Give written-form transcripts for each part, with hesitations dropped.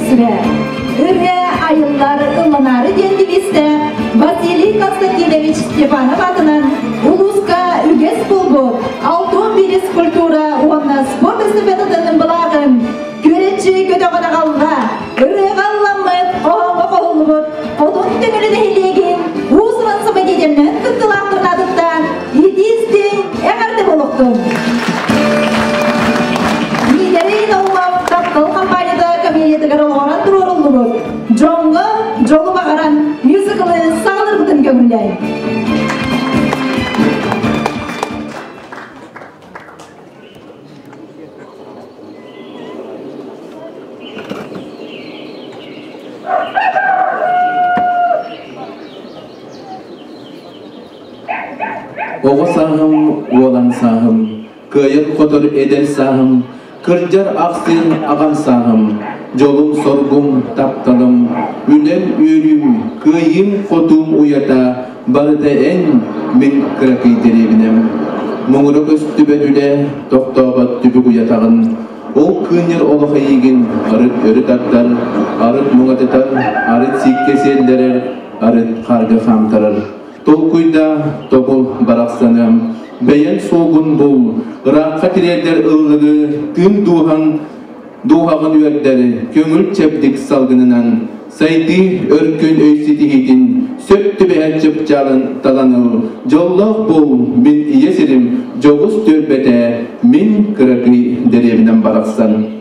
көрсүбэ. Ырыа айыллар ылланаары диэн девизтэ Василий Константинович Степанов атынан улууска үгэс буолбут Алтон Бирис культура уонна спорт эстафетатын былааҕын күөрэччи көтөҕөн аҕалла, ырыаҕа ылламмыт, хоһооҥҥо хоһуллубут Хотун Төҥүлү нэһилиэгин уус-уран самодеятельноһын кыттыылаахтарын аатыттан итии-истиҥ эҕэрдэ буолуохтун! Миитэрэй Наумов таптал компанията комедиятыгар олоҕуран туруоруллубут «Дьоҥҥо дьолу баҕаран» мюзиклы саҕаларбытын көҥүллээн. Оҕо сааһым, уолан сааһым, кыайар-хотор эдэр сааһым, кырдьар ахсыын аҕам сааһым, дьолум-соргум, тапталым, үлэм, үөрүүм, кыайыым-хотуум уйата барыта эн, мин кыракый дэриэбинэм. Муҥура көстүбэт үлэ, тохтообот түбүк уйатаҕын, ол кыынньар олох эйигин арыт өрө тардар, арыт муҥатытар, арыт сииккэ сиэллэрэр, арыт хаарга хаамтарар. Толкуйда, тобул барахсаным, бэйэн суолгун бул, ыраахха тириэрдэр ыллыгы тыын дууһаҥ дууһаҕын үөрдэр көҥүл чэбдик салгынынан сайдыы өркөн өй ситиһиитин сөп түбэһэр чыпчаалын талан ыл, дьоллоох буол, мин ийэ сирим дьоҕус түөлбэтэ, мин кыракый дэриэбинэм барахсан.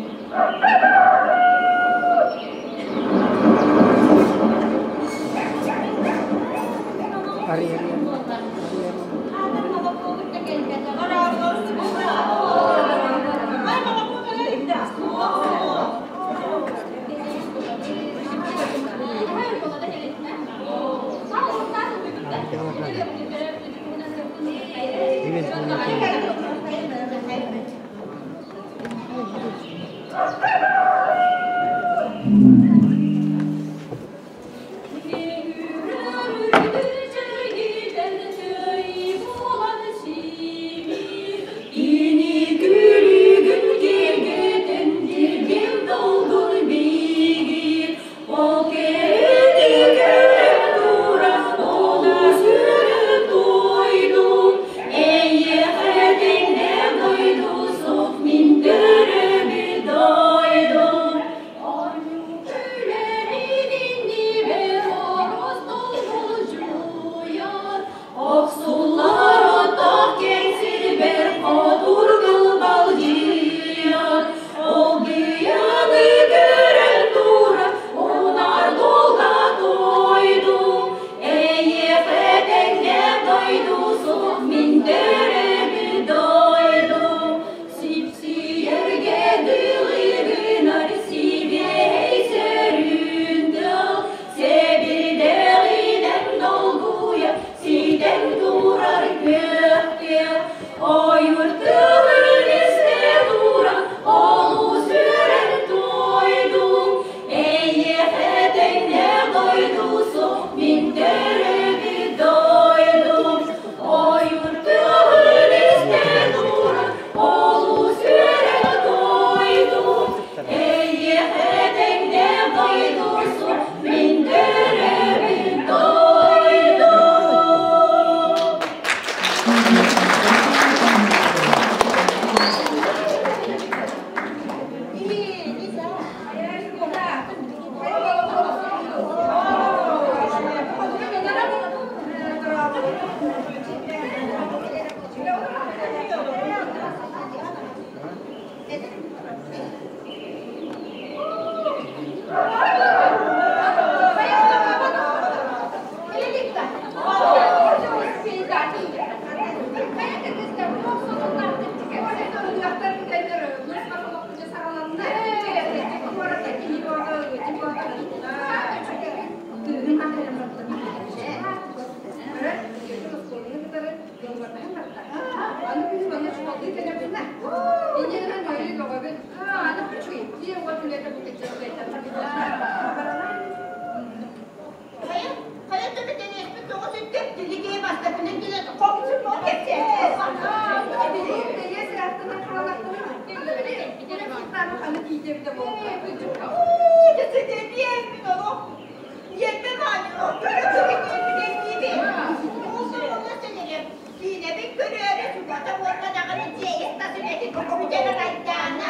Киинэбин көрөөрү чугата уонна даҕаны дьиэ ис-тас үлэтин бүтэн айдаана.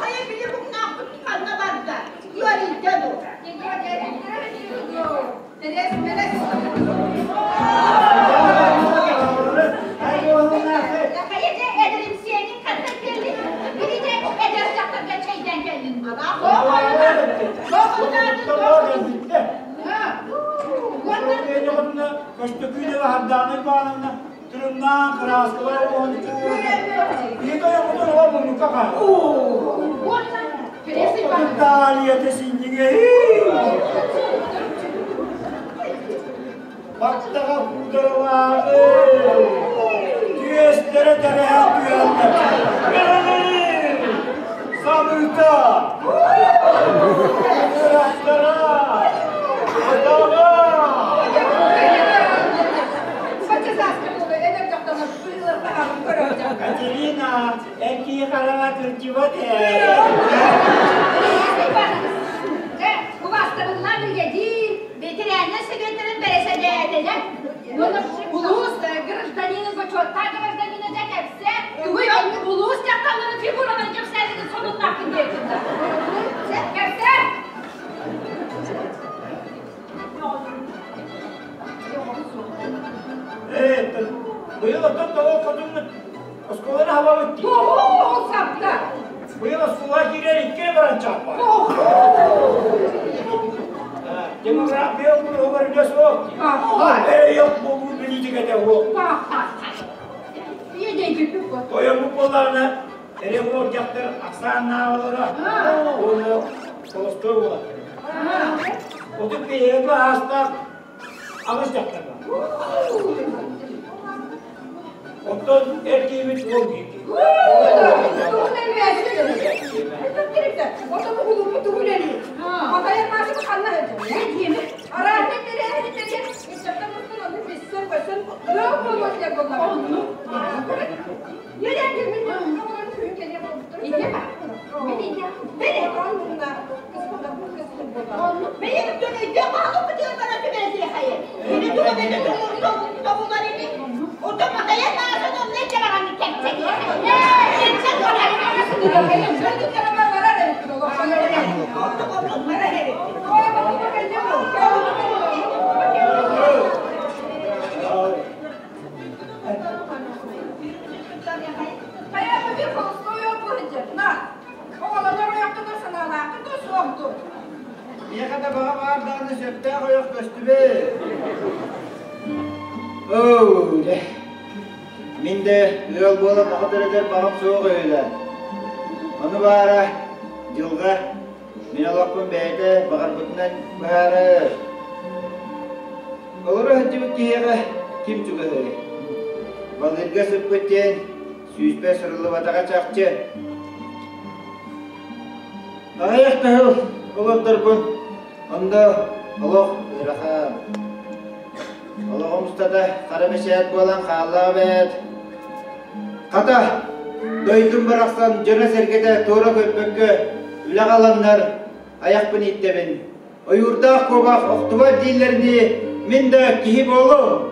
Хайа били муҥнаахпыт ханна барда? Ыарыйда дуу? Хайа дьэ эдэримсиэнин хантан кэллин? Били дьэ эдэр дьахтарга чэйдээн кэллин. Көстөкүүнэ Баһардаанай Ивановна тырымнаан кырааскалар Иитойоҕутун оҕо муннукка хаал. Италията синньигэ Баттаҕа куударалааҕы түөстэрэ тэрэһэ түһэллэр. Самыыта Ырахтара Атаҕа Катерина, эн киһи хараҥа кырдьыбат ээ. Убаастабыллаах биригэдьиир, бэтэрээннэр сэбиэттэрин бэрэсэдээтэлэ, улуус гражданинын бочуоттаах гражданина дьэ кэпсээ, тугуй улуус дьахталларын фигураларын кэпсээбитин сонуннаахпын диэбитин да. Кэпсээ! Ээ, быйыл оттон тоҕо хотуҥҥут оскуоланы хабабыт дии. Тоҕо сапта? Быйыл оскуолаҕа киирэр икки эрэ баран чааппа. Демография уруһугар үлэ суох. Эрэ буолуу бэлиитикэтэ суох. Тойоммут буоллаҕына, эрэ буол дьахтар ахсааннаах олоро, уонна холостой буолар. Отут биэһэ аастаах аҕыс дьахтар бар. Оттон эр киһибит уол биирги. Миэхэ да баҕа баар даҕаны сөптөөх ойох көстүбэт. Оо, дьэ, мин да ыал буолан оҕо төрөтөр баҕам суох үһү Ону баара, дьылҕа мин олохпун бэйэтэ баҕарбытынан быһаарар. Олоро сылдьыбыт киһиэхэ ким чугаһыай? Балыырга сыппыт диэн сүүспэр суруллубатаҕа чахчы. Аҕыйах да сыл олордорбун, онно олох ыарахан. Олоҕум устата хара бэчээт буолан хааллаҕа эбээт. Хата, дойдум барахсан дьоно-сэргэтэ туора көрбөккө үлэҕэ ыланнар айахпын ииттэбин. Ойуурдаах куобах охтубат дииллэринии мин да киһи буолуом.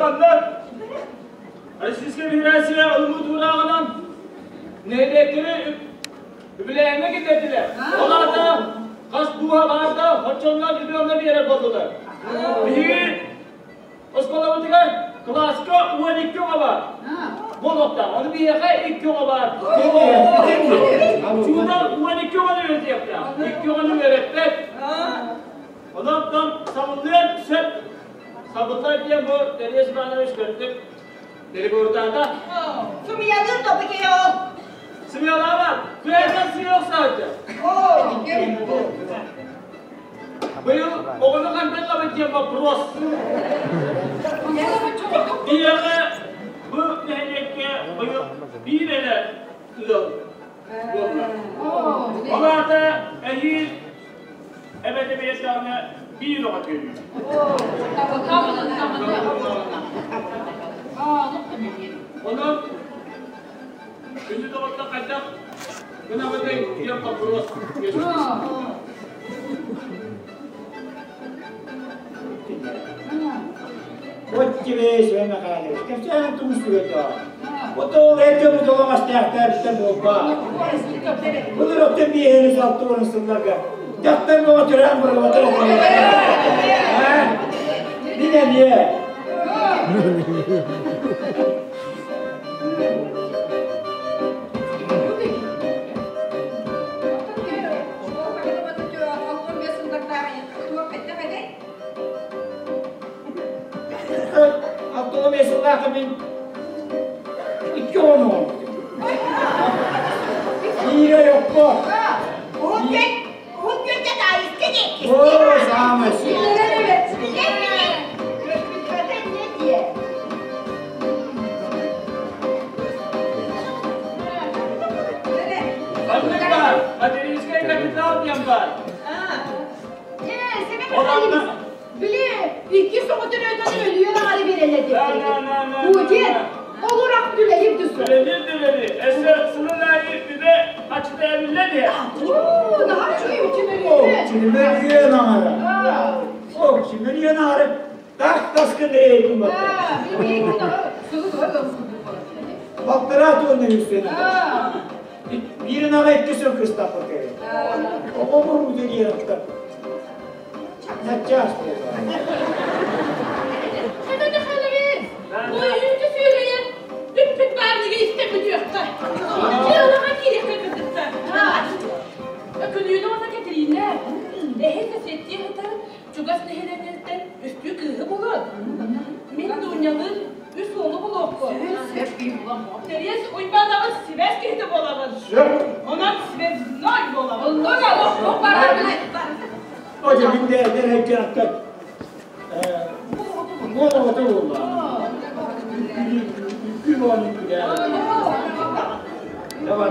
маннык Российская Федерация ылыммыт уурааҕынан нэһилиэктэри үбүлээһиҥҥэ киллэрдилэр. Ол аата хас дууһа баар да оччоннон үбү онно биэрэр буоллулар. Биһиги оскуолабытыгар кылааска 12 оҕо баар буолуохтаах. Ону биһиэхэ 2 оҕо баар. Учуутал 12 оҕону үөрэтиэхтээх. 2 оҕону үөрэппэт. Онон сабыллыан сөп. Сабыллар диэн бу Тэриэс Иванович көрдүк. Перебордаата. Сымыйалыыр да бу киһи ол. Сымыйалаама. Күһэйсэн сыа охсааччы. Быйыл оҕону хантан ылабыт диэн вопрос. Биһиэхэ бу нэһилиэккэ быйыл биир эрэ ыал буолла. Ол аата эһиил эбэтэ биэрдэҕинэ биир оҕо төрүүр. Онон күндү доҕоттор хайдах гынабытый диэн вопрос Вот тебе Семен Михайлович, кэпсээн тумустугайдоо. Вот ол эргэ бутолоҥ астаахтарыттан буолба. Былыр оттон биэһини салтуурун сылларга дьахтар бөҕө төрөөн бырабатар Мин эмиэ. Алтылы сыллаахы мин икки оҕону оҥорбутум. Биирэ йокко. Уһун күнтэ таайыска диэки. О, самое. Маннык баар, материнскай капитал диэн баар. Били, икки соҕу төрөөтөн өлүөн аҕары биэрэллэр диэбит. Будет, олорах түлэйир түсү. Үлэлиир үлэли, өссө сылын аайы үбэ аччыта эбиллэн иһэр. Наһаа үчүгэй О, чүмөргүөн аҥара. О, чүмөргүөн аҥара. Так таскын эйдин батта. Балтараа туонна үстүнэ. Биирин аҕа икки сыл кыстаппыт кэлин. Оҕо бурууда диэн Начаас буолла. Хата Михайлович, ойуунчу сүөгэйин бүппүт баарныга истэн бүтүөххэ. Дьыалаҕа киириэххэ кытта. Өкүлүүнэ уонна Кэтириинэ эһи соседтии сытар чугас нэһилиэнньэттэн үстүү кыыһы булун. Мин Дунялыын үс уолу булуохпун. Тэриэс Уйбаанабыт сибээс киһитэ буолабын. Онон связной буолабын. Оja мин де дерһэккэ Буолуота буолла. Үккүү буолан үккүдэ. Давай.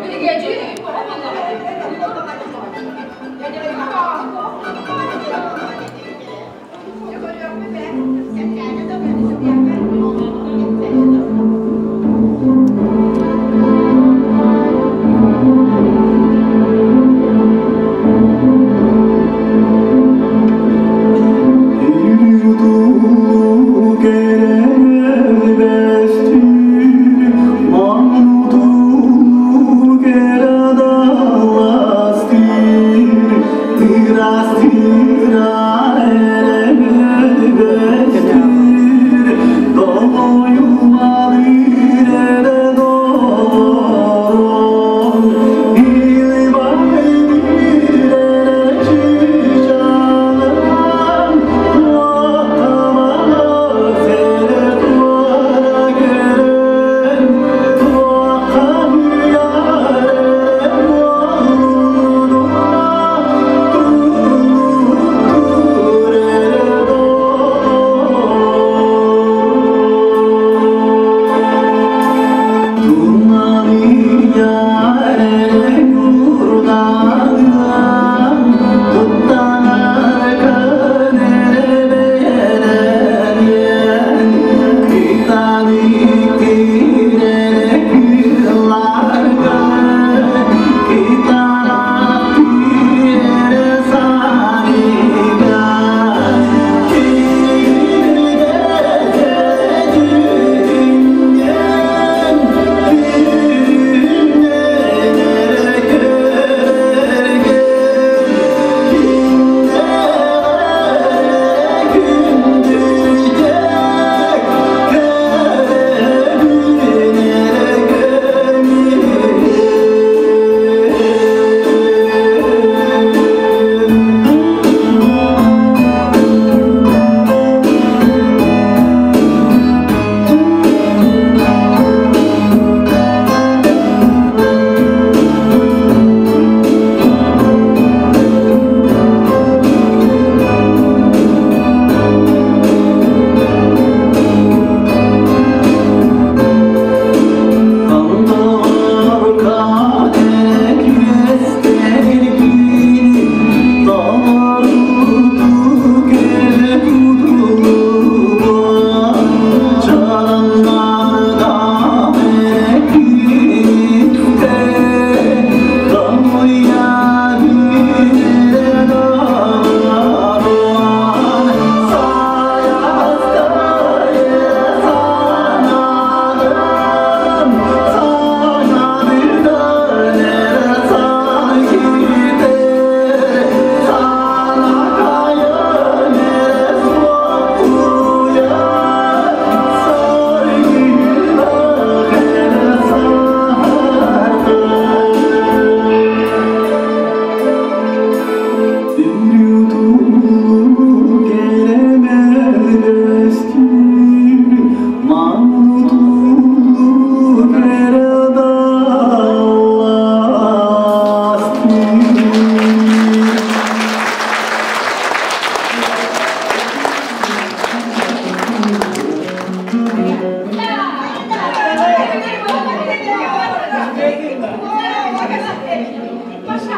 Паша,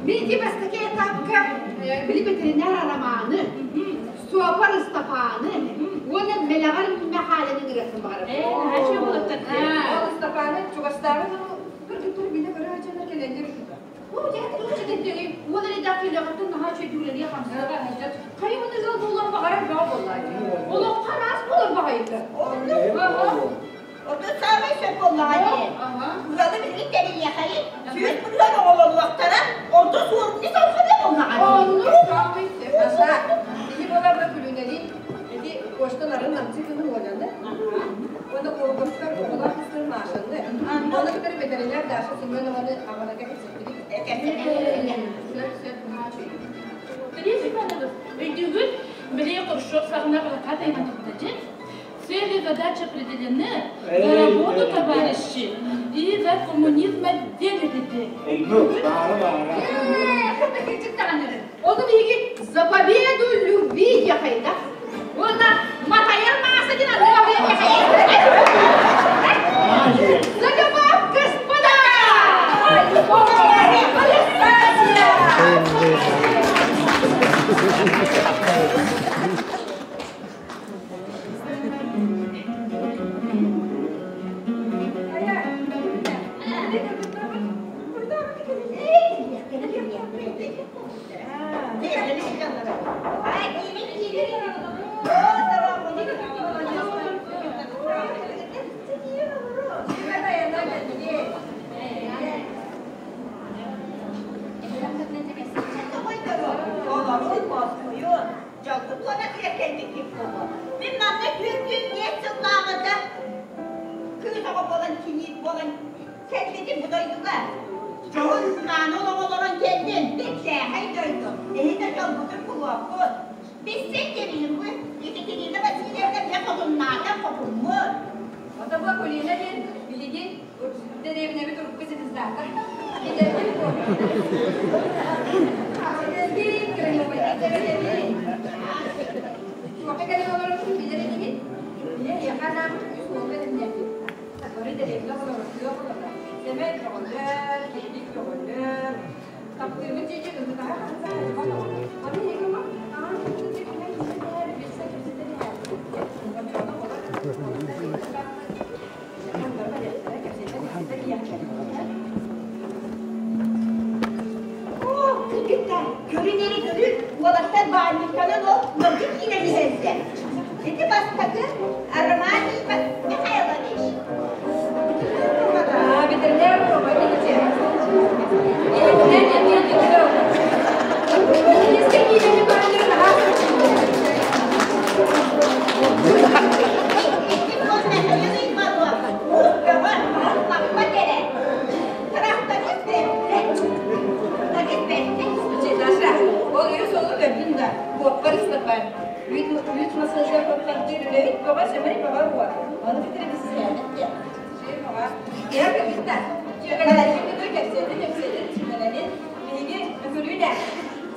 биһиги бастакы этапка били ветеринар Арамааны, суопар Ыстапааны уонна Мэлэҕэр Мэхээлэни ыҥырыахпын баҕарабын. Ол Ыстапааны чугастааҕы кыргыттар билэ көрө сылдьаннар кэлэллэр үһү. Уол эрэйдээх кэлиэҕиттэн наһаа үчүгэй үлэлиэ-хамсыаҕа сылдьар. Хайа уонна ыал буолуон баҕарар бөҕө буоллаа дии. Олоххо араас буолар баҕайыта. Отут саамай сөп буоллаҕа дии. Ыалы билигин тэрийиэхэйин, 100% оҕолонуохтара, онтон суоруни салҕаныа буоллаҕа дии. Оннук саамай сөп. Аса, киһи буоларга күлүнэрин, ити почта нарын намчы кыһын уонаны, уонна Колоковтар оҕолоох кыстарын Машаны, оны кытары ветеринар Даша Семенованы аҕаларга кэпсэттибит. Сөп, сөп, наһаа үчүгэй. Сергей Степанович, өйдүүгүт, били Хрущев саҕана плакат айматыктачы. Цели задачи определены. За работу, товарищи, и за коммунизм отделе дети. Оннук, баара баара. Ону биһиги за победу любви диэхайда. Уонна Матайар Мааса диэн аны За любовь, господа! Мин манна 45 сыллааҕыта кыыс оҕо буолан киниит буолан кэлбитим бу дойдуга. Дьоһун мааны олох олорон кэллим, бэртээхэй дойду. Эһи да дьолбутун булуохпут. Билсэн кэбиһин Екатерина Васильевна дьэ хотуннаата хотуммут. Ото бу Акулина диэн билигин дэриэбинэбит урукку звездата. Эдэрбин, кыраһыабайдык Туохха кэлэн олорорбутун билэр инигин? Билэр эйиэхэ анаабыт үс уолга этиннэрбит. Бары дэриэбинэ олорор, тыа олорор. Сэмэн көҕүлэр, киһилик көҕүлэр. Таптыырбыт дьиэни ытытаһа ханса хайдах оҕолор. Аны эһиги ма аан кытты киһи киһи билсэн кэпсэтэн Оо, кыргыттар, көрүн эрэ көрүн, уолаттар баанньыктанан ол мэлдьи киирэн иһэллэр. Ити бастакы Роман Михайлович. Ити ол Михаил Иванов уус бөҕө, лаппа кэрэ. Тракторист бэртэ. Тракторист бэртэ. Даша, ол үс олу көрдүн да, куоппар Ыстапаан. Үүт массажер куоттардыыр үлэһит бөҕө сэмэй бөҕө буо. Ону кытары бисисээнэт диэн. Бөҕө. Киһи кыргытта. Дьүөгэлэрин кытары кэпсэтин, кэпсэтин, сүмэлэнин. Биһиги Өкүлүүнэ.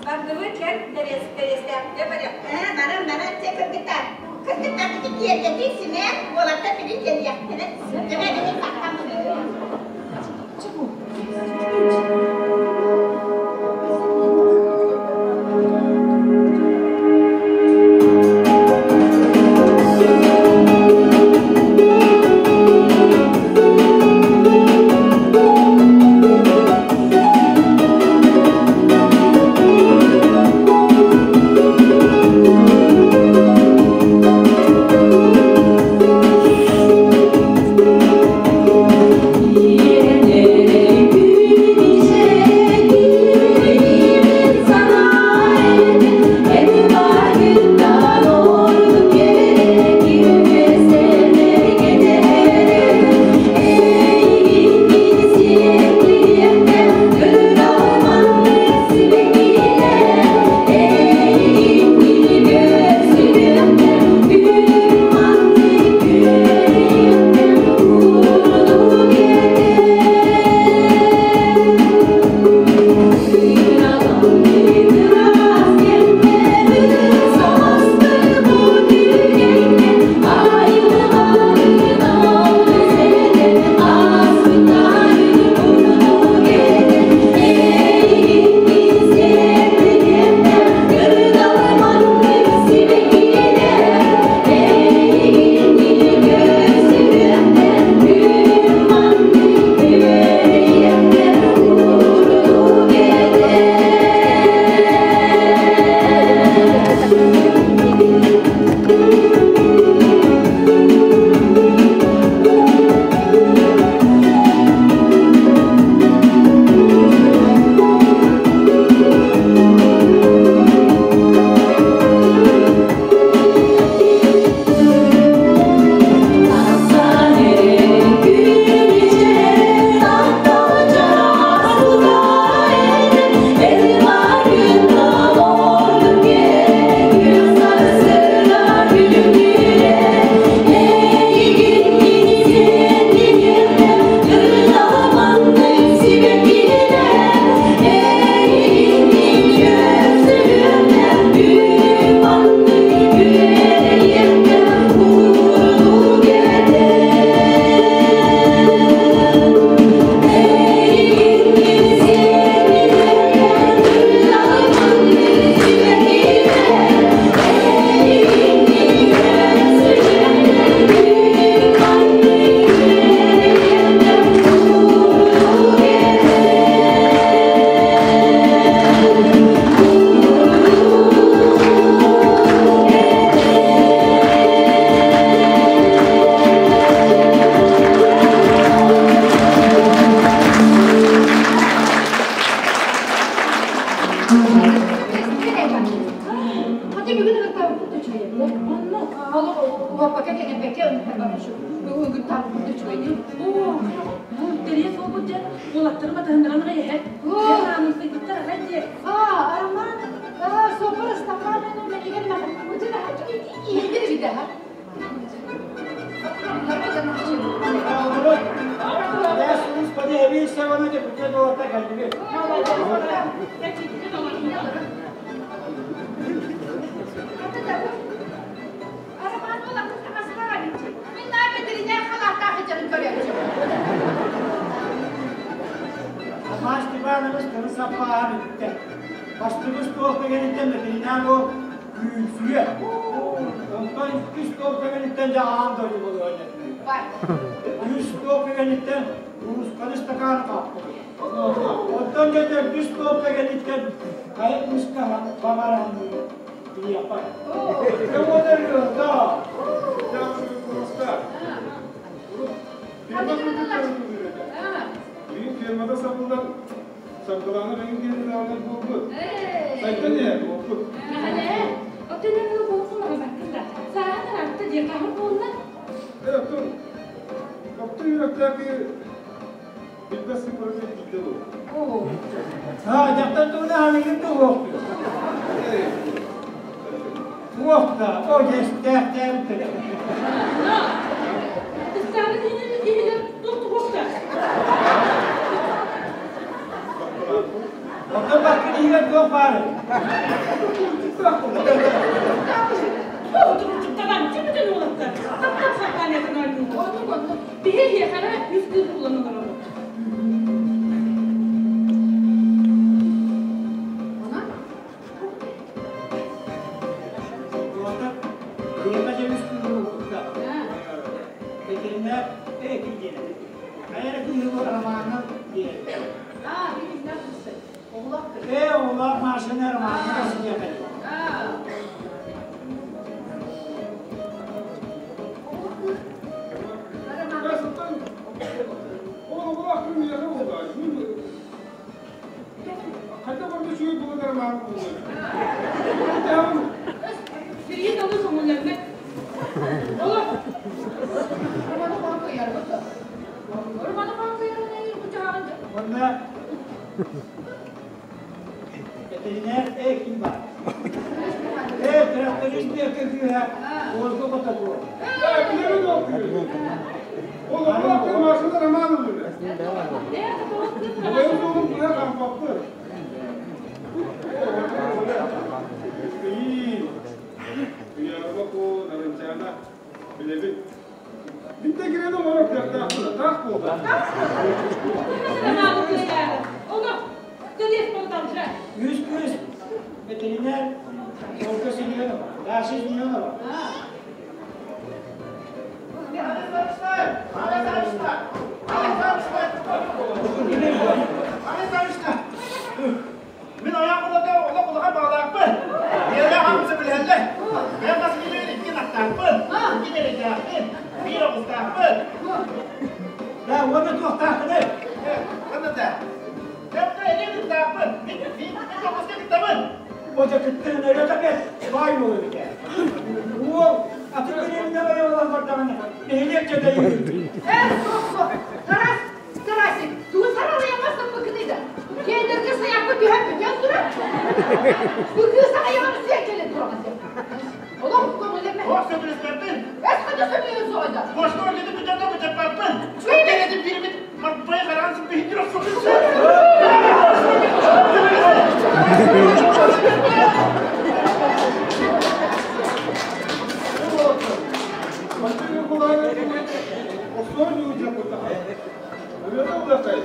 Бардыбыт кэл тэриэстээхтэ барыах. Баран, баран, чэ кыргыттар. Кыргыттарбыты киэргэтин симээн, уолаттар билин кэлиэхтэрэ. Дьэ, билин таххаммыт. Тэрийэ суолбут дьэ, уолаттары батыһыннаран аҕай иһэр. Аанымсыйбыттар аҕай дьэ. Аа, Роман, сопор ыстакаан мэлигэр иһигэр битэ. Роман уолаттар таҥастара Мин наар бэтэринээр халааттаах сылдьарын көрөөччү. Амаас Степанович тылы саппааһа бүттэ. Бастакы остуол кэгэнитэн ветеринар ол күүсүйэ. Онтон иккис стол кэгэнитэн дьэ аан дойду болуойна. Үс стол кэгэнитэн уруусканы стакан хааппыт. Онтон дьэ төрдүс стол кэгэнитэн хайа кыыска баҕаран билиэхпэ. Көмөлөр да. Бүгүн фермада сабыллан Саргылаана бэйин диэн даҕаны буолбут. Сайдан иһэр буолбут. Мэхэлээ, оттон эн ыл буолсун аҕабаккын да. Сааһын ыраатта дии, хаһан буолла? Э, оттон оттон үөрэхтээки билбэс сыппарата тиийдэ дуо? Аа, дьахтар тугуна ханыгын туһуохтуй. Туох да, о дьэстээхтээбит. Ыстааны диинин иһигэр туох туһуохта? Оттон баккын иһигэр туох баары? Биһи эһиэхэ үс кыыс булан олоробут. Ветеринар э ким диэн. Хайа кыыһы Романов диэн. Аа, билигин оҕолох кыр. Э, оҕолор машина Романов сидиэхэ. Аа. Оттон ол оҕолоох күн миэхэ буолла. Хайда барда үчүгэй буолар Роман буолла. Сергей Талыс оҥулларна. Олох. Романы хаан кыйар бу. Романы хаан кыйар бу чааҕын. Онна ветеринар э ким бар. Э, тракторист диэки кыыһа Ольга Котакова. Э, билэбин ол кыыһы. Ол оҕолоох күн машина Романов буолла. Бэйэм суолум кыһа хампаппыт. Уярба нарынчаана билэбин. Битте кирен оҥорор кыахтаахпын, таах буолла. Романы кыйар. Олох. Телес продолжай. Үс кыыс ветеринар Ольга Семенова, Даша Семенова. Мин аяқ улата олох улахан бағалаақпын. Еле хамсы билһэллэ. Мен бас билер икки наттаахпын. Икки дережаахпын. Биир оҕустаахпын. Да, уонна туохтааххыны? Ханната. Тепте эли кыттаахпын. Мин мин оҕуска кыттабын. Ота кыттыһын өрө тапет, бай болу бите. Уол, атын билерine байолан бардаҕына, нэһилиэк дьадайы. Э, суох, суох. Тарас, Тарасик, тугу саралайамасың быкыныйда. Кендерге саяқпы түһәп бүтен турар. Бу кыыс аяғын сүйекеле турған деп. Олох көңілеме. Ох сөбүлэспэппин. Эс қада сөбүлен соғайда. Бошто өлгеди бүтәнде бүтәппәппин. Келеди бирмит марпай карансып бихиндир Başka kulağına Osman yiyecek burada. Öyle de ulakay.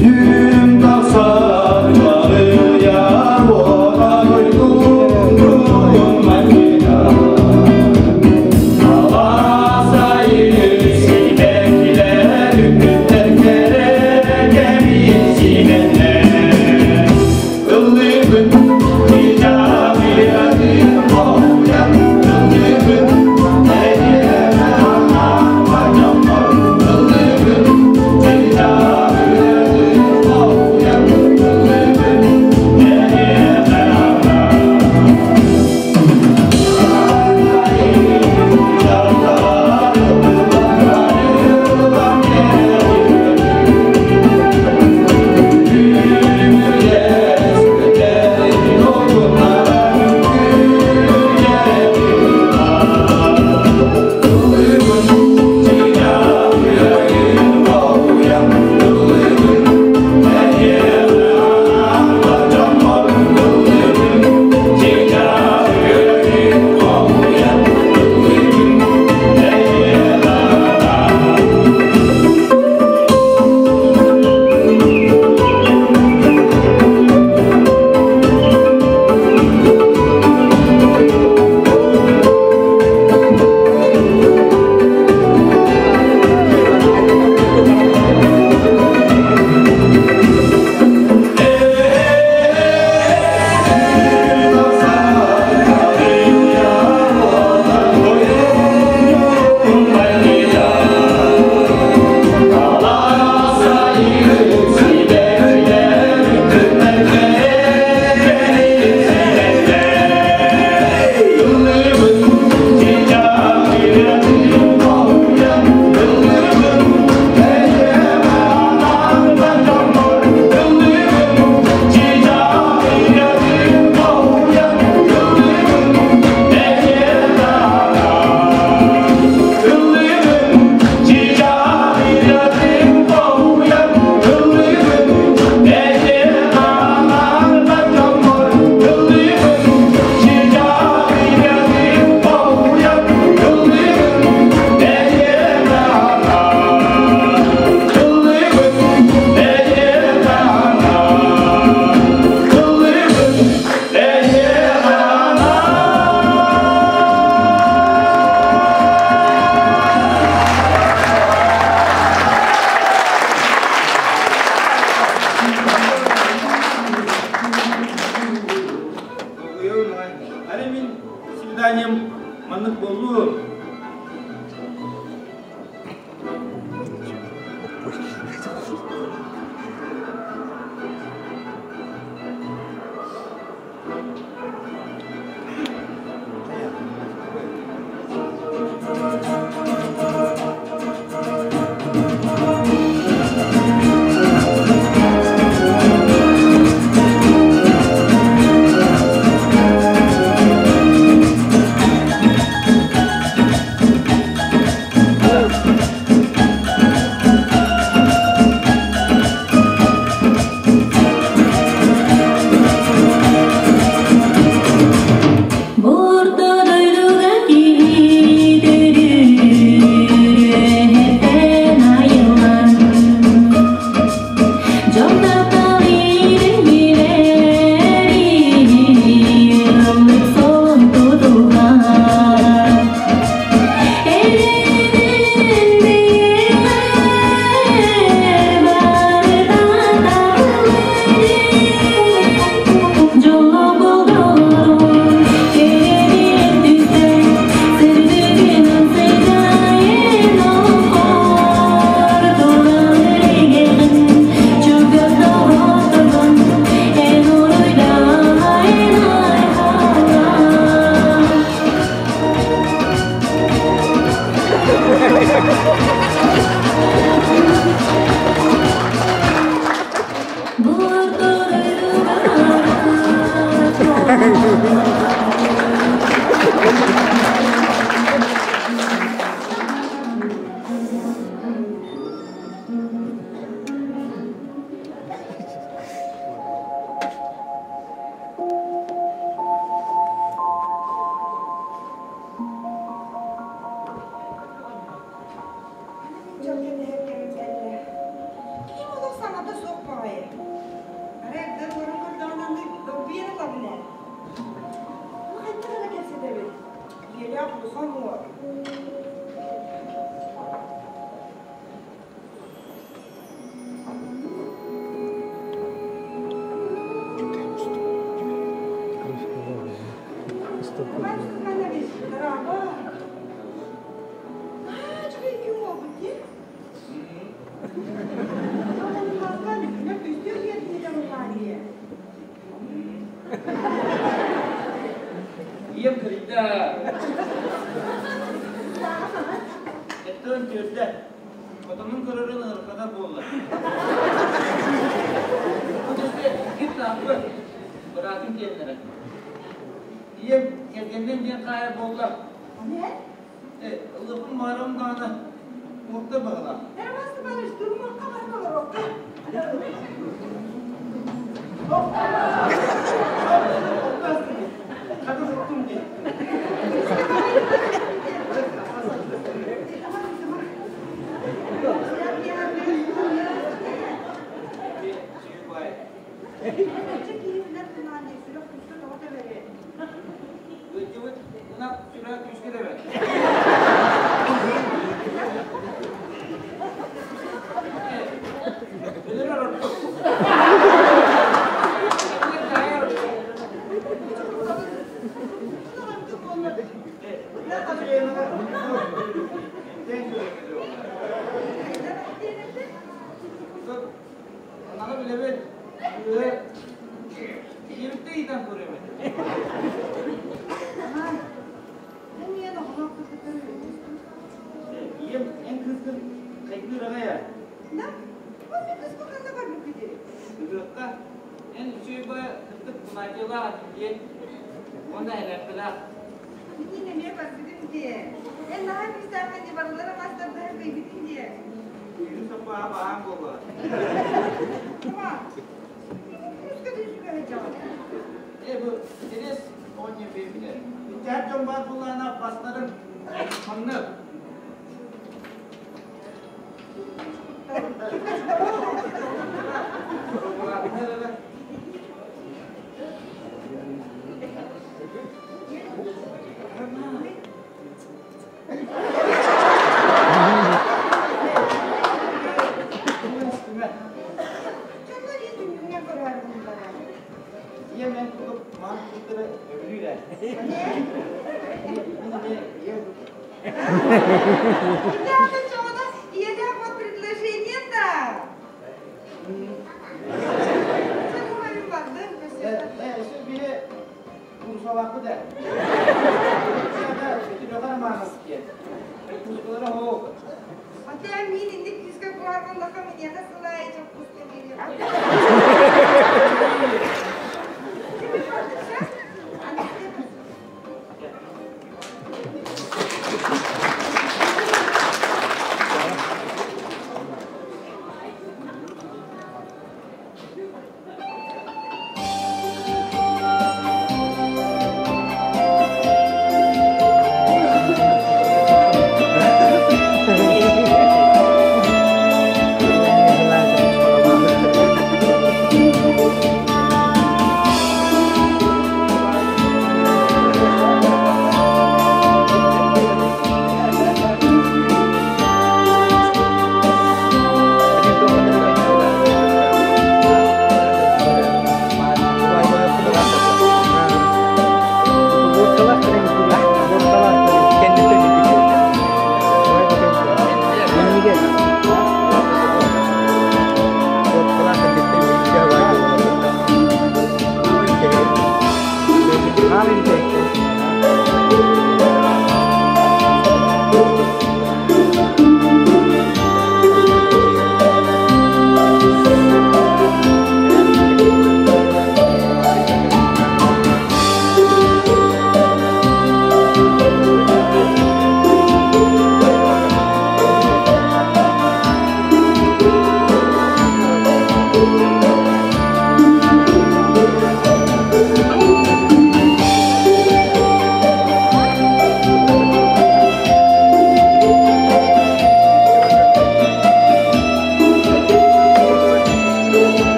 Gün taqsar ya Заданием маннык буоллун. Ким олох саҥата суох баҕайы. Арай эрдэ олорон көрдөҕүнэ долгуйан ылабын ээ. Бу хайдах эрэ кэпсэтэбит? Ийэлээх улахан уол. Иван Степанович, дорогой. Аа, үчүгэй күн буолбут дии. Ийэм кырыйда. Эттэн түөрдэ. Хотонун көрөрүн ыарырҕатар буолла. Бу төстө икки тааппы быраатын киэннэрэ. Ийэм кэргэннэн диэн хаайар буолла. Ылыппын маарым даҕаны уурда быһалаах. Роман Степанович, турумуохха баран олоруохха. Хата суттум дии. Ыдьыбыт ынах сүрэ күүскэ тэбэр. Өлөрөр ордук. Аны билэбин, Ийэбиттэн ыйытан көрөбүн. Ийэм эн кыыскын хайгыыр аҕай ээ. Ыһыахха эн үчүгэй баҕа кырдык Геннадийлаах этим диэн уонна элэппилээх. Мин эмиэ барбытым дии. Эн наһаа күүстээххин дии барылара маастардаһар кыайбытым дии. Күүһүм саппааһа баһаам буолла. Тома, күүскэ түнсүгэ сылдьаҕын. Ээ бу Терес оҕонньор биэрбитэ. Иччээх дьон баар буоллаҕына бастарын ханнык. Дьонно дии түннүгүнэн көрөөрү Ийэм эн курдук маан кыыстары өбүлүүр ээ. Мин эмиэ ийэ Ребята, что у нас ийэлээх предложение-то? Чэ, говорим, бардым, Өссө биһи курсалаахпыт ээ. Үтүлэҕэр маанас диэн. Курсалара оһох. А ты мин инник күүскэ буһар буоллахха миниэхэ сылаайы чоппуска биэриэҕэ.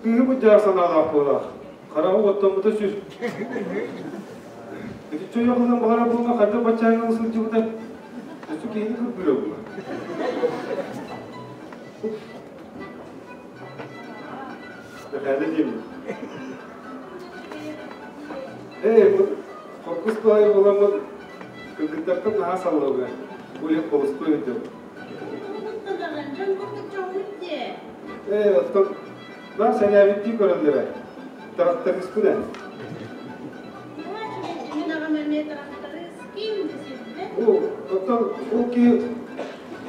Кыыһы быдьаар санаалаах буолаах. Хараҕы оттоммута сүр. Итиччэ ойох ылан баҕарар буолла хайдах баччааҥҥа сылдьыбыта. Өссө киһини кырбыыра буолла. Мэхээлэ диэмин. Ээ, бу хоргус баайы буоламмыт кыргыттартан наһаа саллабыа. Бу холустуо эбит. Дьон курдук дьоҥҥут дии. Ээ, оттон наар сэҥээбиттии көрөллөрө. Тарахтарыспын ээ. Мин аҕам эмиэ тырахтарыыс ким да сирбэт. Оо, оттон ол киһи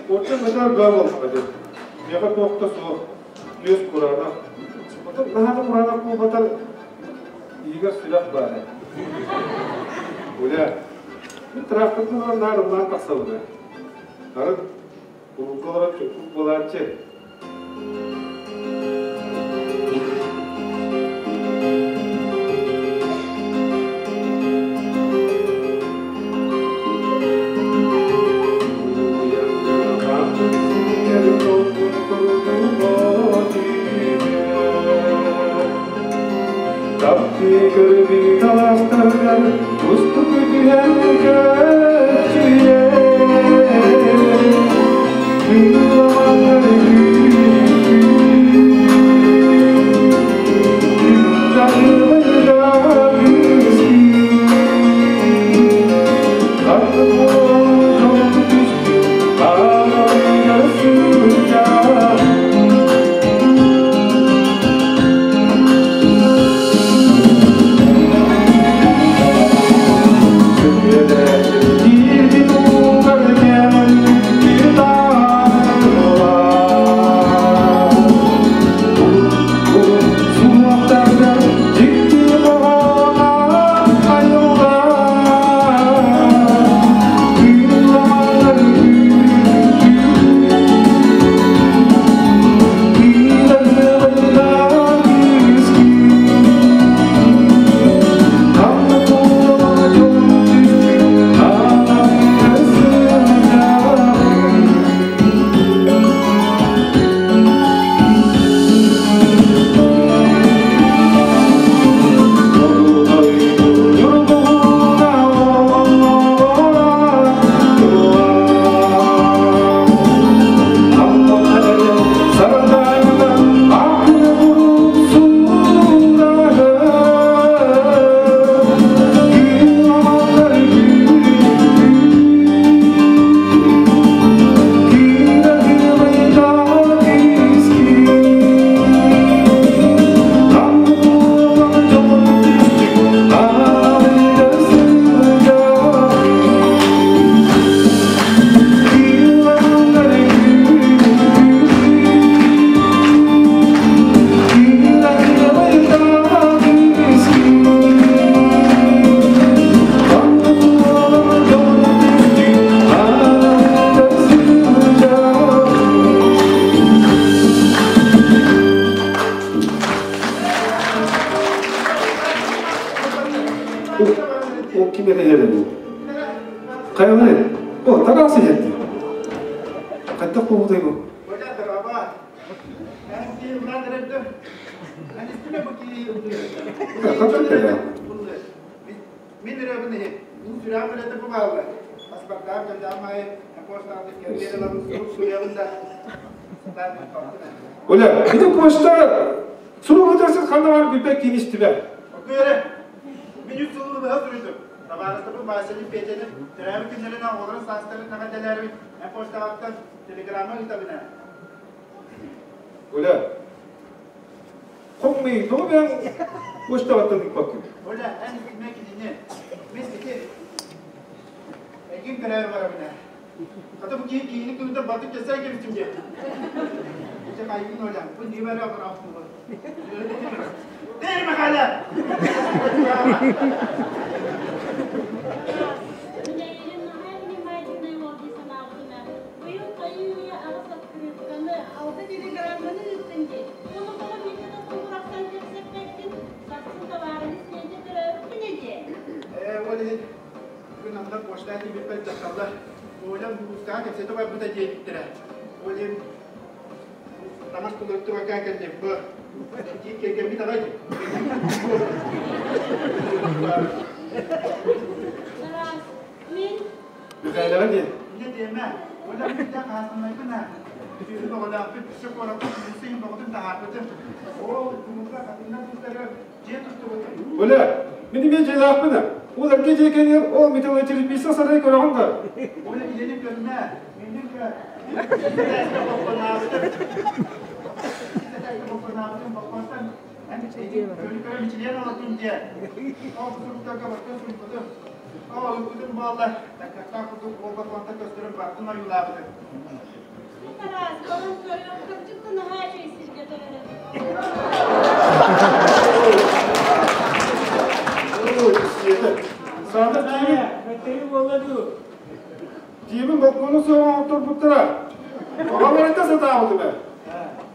орто металл баа буоллаҕа дии. Миэхэ туох да суох, күөс кураанах. Оттон наһаа да кураанах буолбатар, иһигэр сүрэх баар ээ. Оля, мин тыраахтарбын ылан наар ыллаан тахсабын ээ. Арыт урукку олорон чуҥкук буолааччы. Таптыы көрбүт аластаргар кустук түһэн көччүйэ Кыыламаннар Хайдах буолбутай бу? Мин ырыабын иһит. Мин сүрэҕим ырыата бу бааллар. Паспордаах дьондаах аайы постаҕа кэргэн ылабын сурук суруйабын да сатаан ыыппаппын. Оля, ити почта сурук ыытарсыт ханна баар билбэт киин истибэ. Окуйары, мин үс сылы быһа суруйдум. Табаарыстарбын Васяны, Петяны төрөөбүт күннэрин оҕолорун саастарын эҕэрдэлээрибин эн почтаҕыттан телеграмма ыытабын ээ. Оля, Хоммый, тоҕо бэйэҥ почтаҕыттан ыыппаккын? Оля, эн истимэ кинини. Мин ити эйигин көрөөрү барабын ээ. Хата бу киһи киһини кыыһырдар бардык кэсээн кэбистим диэ. Ити хайгын Оля, бу ньиэбэ эрэ быраахтылар. Дээр Михаля! Мин эйигин наһаа внимательнай уол дии санаабытым ээ. Быйыл хайыы-үйэ аҕыс открытканы, алта телеграмманы ыыттыҥ дии. Ону тоҕо биирдэ да сулбурахтан кэпсэппэккин? Сарсын табаарыһы Сиэнчэ төрөөбүт күнэ дии. Ээ, ол иһин бүгүн онно почта тиийбиппэр дьахталлар Оля улуустаҕа кэпсэтэ барбыта диэбиттэрэ. Ол иһин таҥас тулуктубакка кэллим бу. Итии кэргэммит аҕай. Тараас, мин Михайлаҕа диэн. Инньэ диэмэ. Оля биирдэ хаһаасынайбын аа. Түүнүн оҕолоохпут өссө куоракка куулусса иһин бөҕөтүн таһаарбытым. Ол куулга хатыҥнар быыстарыгар дьиэ туттубутум. Оля, мин эмиэ дьиэлээхпин аа. Ол эргэ дьиэ кэннигэр ол металлотерапевтса сарай көрөҕүн да? Оля ийэни көрүмэ. Миигин көр. Икки боппонаабытым. Икки боппонаабытым боппонтон эн көрү-көрө мичилийэн олордун диэ. Ол суруктарга барытын суруйбутум. Оо, ылбытым буолла, таккахтаах курдук уолба-туонта көстөрүн барытын ойуулаабытым. Тараас, баран көрүөх, кырдьык да наһаа үчүгэй сиргэ төрөөбүт. Саатар киһи Дьиэбин балкону суох оҥотторбуттара. Оҕолорунта сатаабытым ээ.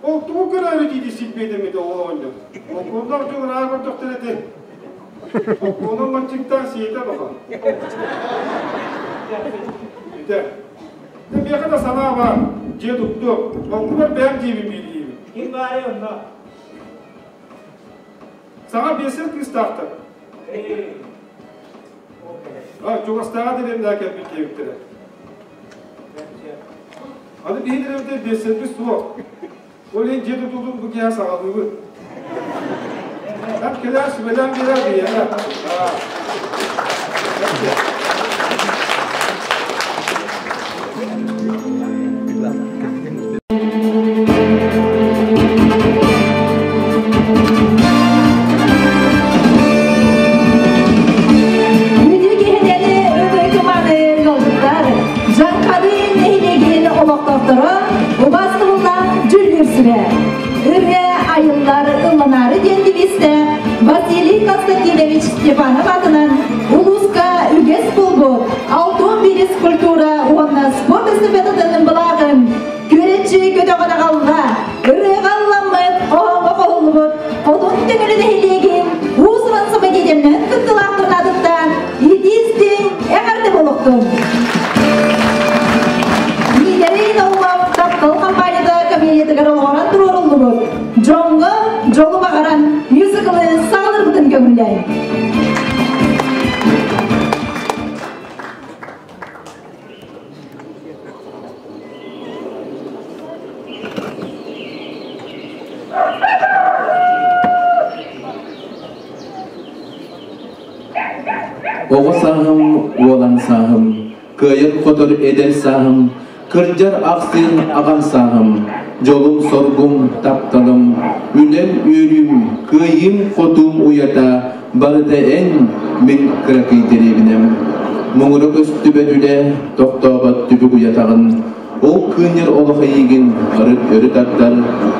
Ол тугу көрөөрү дии силбиэтэммит оҕо оҕонньор. Балконнаах дьон ыраах көрдөхтөр этэ. Балконун манчыктаан сиэтэ баха. Итэ. Дьэ миэхэ да санаа баар. Дьиэ туттуом. Балконар бэйэм дьиэбин биилиибин. Ким баарый онно? Саҥа биэсэр кыыстаахтар. Чугастааҕы дэриэбинэҕэ кэлбит диэбиттэрэ. Аны биһи дэриэбинэтэ биэссэрбит суох. Ол иһин дьиэ тутуутун бу киэһэ саҕалыыбыт. Эн кэлээр сүбэлээн биэрээр биһиэхэ. Күнү киһинэни ытык-маны ыалдьыттар, Дьаҥхадыы нэһилиэгин олохтоохторо убаастабыллаах дьүүллүүр сүбэ. Ырыа айыллар ылланаары диэн девизтэ Василий Константинович Степанов аатынан улууска үгэс буолбут Алтон биирис культура уонна спорт эстафетатын былааҕын күөрэччи көтөҕөн аҕалла, ырыаҕа ылламмыт, хоһооҥҥо хоһуллубут Хотун Төҥүлү нэһилиэгин уус-уран самодеятельноһын кыттыылаахтарын аатыттан итии-истиҥ эҕэрдэ буолуохтун! Миитэрэй Наумов таптал компанията комедиятыгар олоҕуран туруоруллубут «Дьоҥҥо дьолу баҕаран» мюзиклы саҕаларбытын көҥүллээн. Оҕо сааһым, уолан сааһым, кыайар-хотор эдэр сааһым, кырдьар ахсыыр аҕам сааһым, дьолум-соргум, тапталым, үлэм, үөрүүм, кыайыым-хотуум уйата барыта эн, мин кыракый дэриэбинэм. Муҥура көстүбэт үлэ, тохтообот түбүк уйатаҕын, ол кыынньар олох эйигин арыт өрө тардар,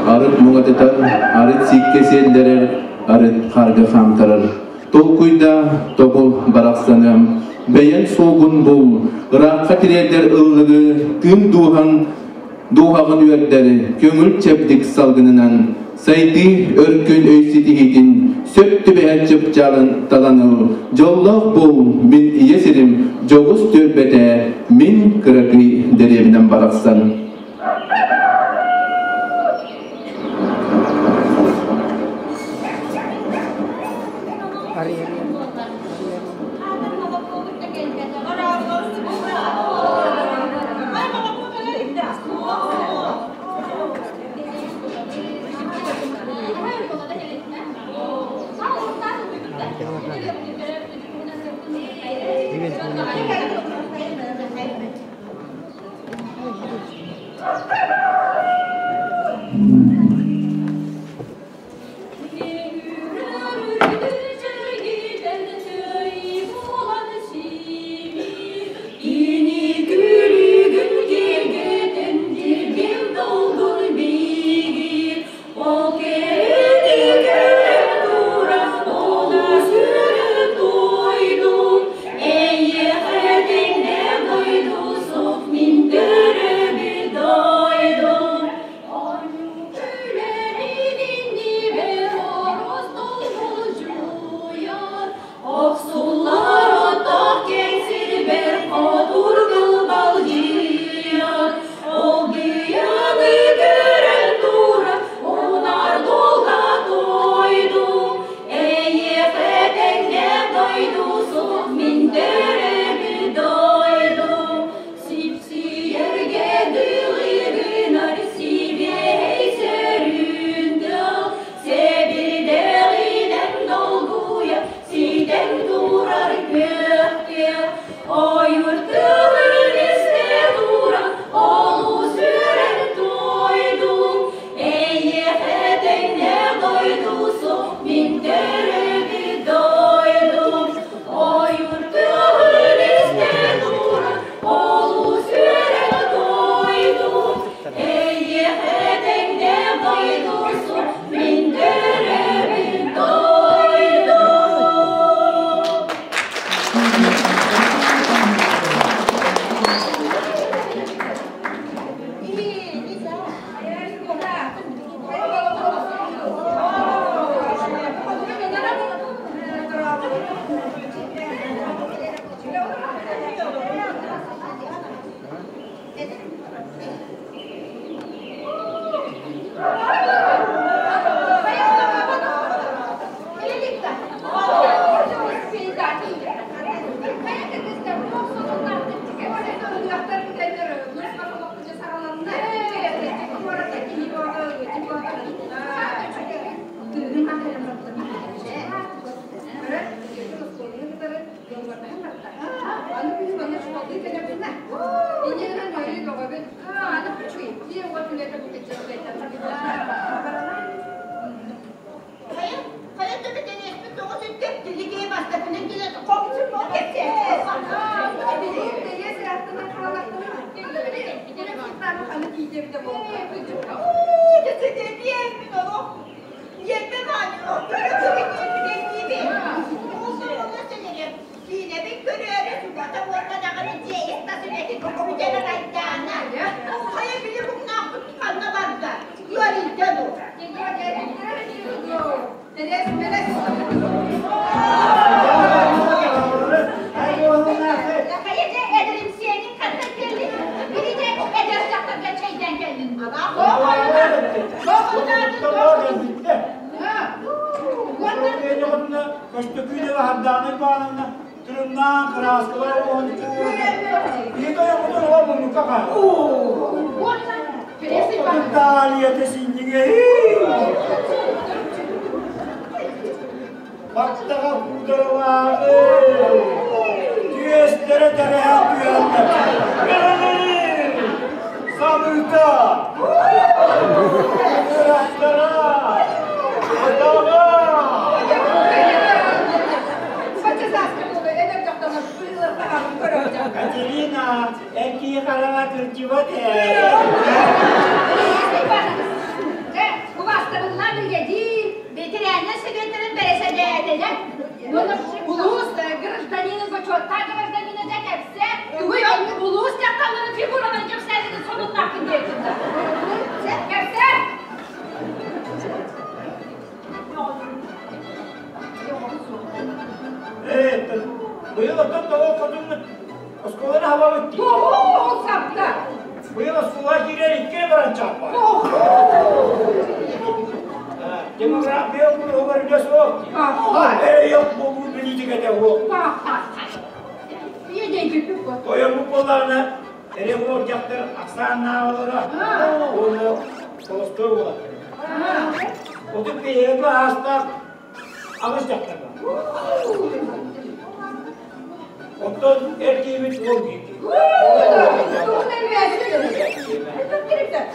арыт муҥатытар, арыт сииккэ сиэллэрэр, арыт хаарга хаамтарар. Толкуйда, тобул барахсаным, бэйэн суолгун бул, ыраахха тириэрдэр ыллыгы тыын дууһаҥ дууһаҕын үөрдэр, көҥүл чэбдик салгынынан, сайдыы өркөн өй ситиһиитин сөп түбэһэр чыпчаалын талан ыл, дьоллоох буол, мин ийэ сирим дьоҕус түөлбэтэ, мин кыракый дэриэбинэм барахсан.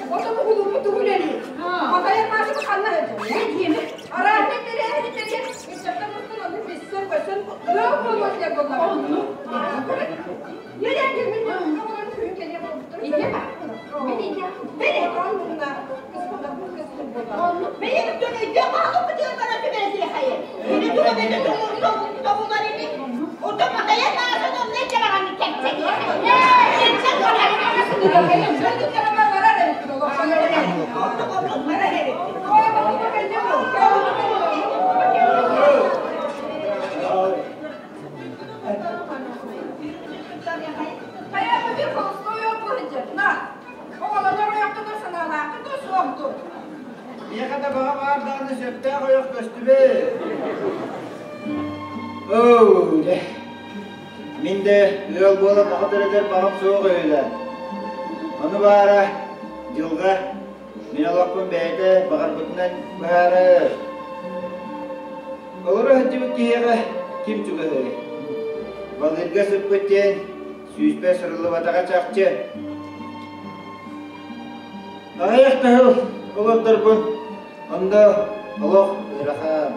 Ото бугулууппу тугу үлэлиир? Матайар Маашаны ханна сылдьар? Диэми. Арааһынай тэрээһини тэрийэн, ыччаттар мустан ону билсэн, көрсөн, ыал буолуо этилэр буоллаҕа. Оннук. Нэрэн мин оҕолорум күһүн кэлиэ буолбуттар. Мин ийэ. Бэри. Оннугуна кыспаларбын кыспын буоллаҕа. Оннук. Бэйэм дьон өйдөөх хаалыппытыгар баран түбэһиэхэйи. Кини туга бэйэтэ тобулар ини. Оттон Матайа Маасын онно илдьэҕэҕин кэпсэтиэхэй. Оннук барар эбит. Миэхэ да баҕа баар даҕаны сөптөөх ойох көстүбэт. Оо, дьэ. Мин да ыал буолан оҕо төрөтөр баҕам суох үһү Ону баара, дьылҕа мин олохпун бэйэтэ баҕарбытынан быһаарар. Олоро сылдьыбыт киһиэхэ ким чугаһыай? Балыырга сыппыт диэн сүүспэ суруллубатаҕа чахчы. Аҕыйах да сыл олордорбун, онно олох ыарахан.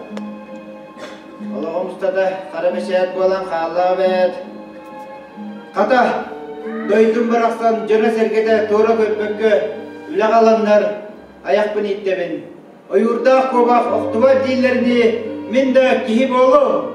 Олоҕум устата хара бэчээт буолан хааллаҕа эбээт. Хата, дойдум барахсан дьоно-сэргэтэ туора көрбөккө үлэҕэ ыланнар айахпын ииттэбин. Ойуурдаах куобах охтубат дииллэринии мин да киһи буолуом.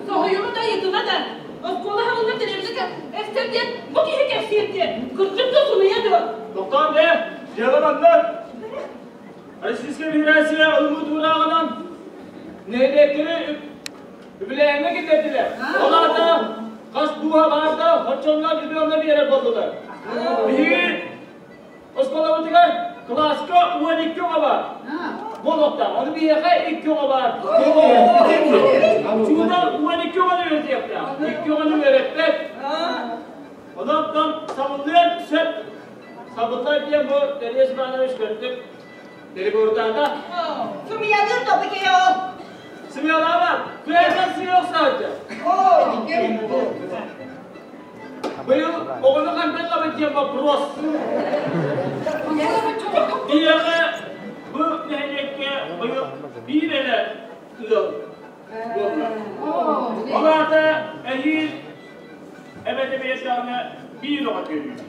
Соһуйума да ыйытыма да, оскуола хаҕылла телевизорга эстэр диэн бу киһи кэпсиир диэн, кырдьык да сымыйа дуо? Тохтоон бээ, дьыала маннык. Российскай Федерация ылыммыт уурааҕынан нэһилиэктэри үбүлээһиҥҥэ киллэрдилэр. Ол аата хас дууһа баар да оччонно үбү онно биэрэр буоллулар. Биһиги Оскуолабытыгар кылааска 12 оҕо баар. Буолуохтаах. Ону биһиэхэ 2 оҕо баар. Учуутал 12 оҕону үөрэтиэхтээх. 2 оҕону үөрэппэт. Онон сабыллыан сөп. Сабыллар диэн бу Терез Иванович көрдүк. Перебордаата. Сымыйалыыр тобу киһи ол. Сымыялаабат. Күөтэн сыйох саадьа. Быйыл оҕону хантан ылабыт диэн вопрос. Биһиэхэ бу нэһилиэккэ быйыл биир эрэ ыал буолла. Ол аата эһиил эбэтэ биэрдэҕинэ биир оҕо төрүүр.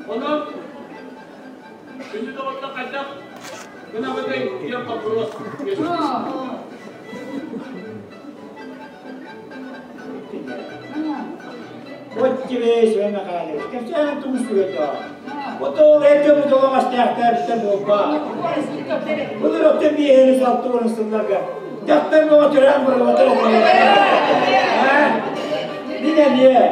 Онон күндү доҕоттор хайдах гынабытый диэн вопрос Вот тебе Семен Михайлович, кэпсээн тумустугайдоо. Отол эргэ бутолоҥ астаахтаабыттан буолба. Былыр оттон биэһэни салтуурун сылларга дьахтар бөҕө төрөөн барыбатар Мин эмиэ.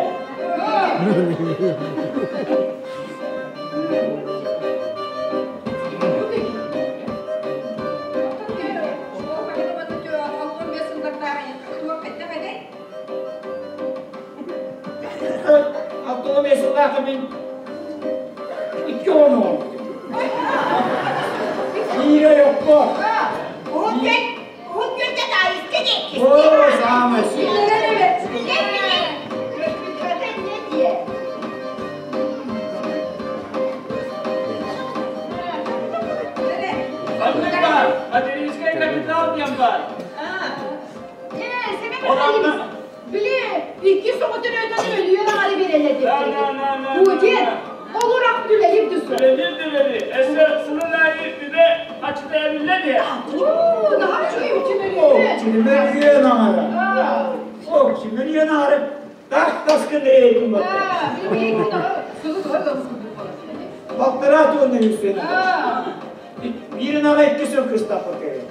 65 сыллаахха мин икки оҕону оҥорбутум. Биирэ ойохпо. Уһун күн, уһун күнтэ таайыска диэки. Оо, саамай Билэр, билэр. Не диэ. Ханнык баар? Материнскай капитал диэн баар. Ээ, Семен Михайлович, били икки соҕу төрөөтөн өлүөн аҕары биэрэллэр диэбиттэр. Путин, олурах түлэйир түсү. Үлэлиир үлэли. Өссө сылын аайы үбэ хачыта эбиллэ диэ. Уу, наһаа үчүгэй үчүгэй. Чүмөрүйэн аҥара. О, чүмөрүйэн аҥара. Так таскын эйдим баттар. Балтараа туонна үстүнэ. Биирин аҕа икки сыл кыстаппыт кэлин.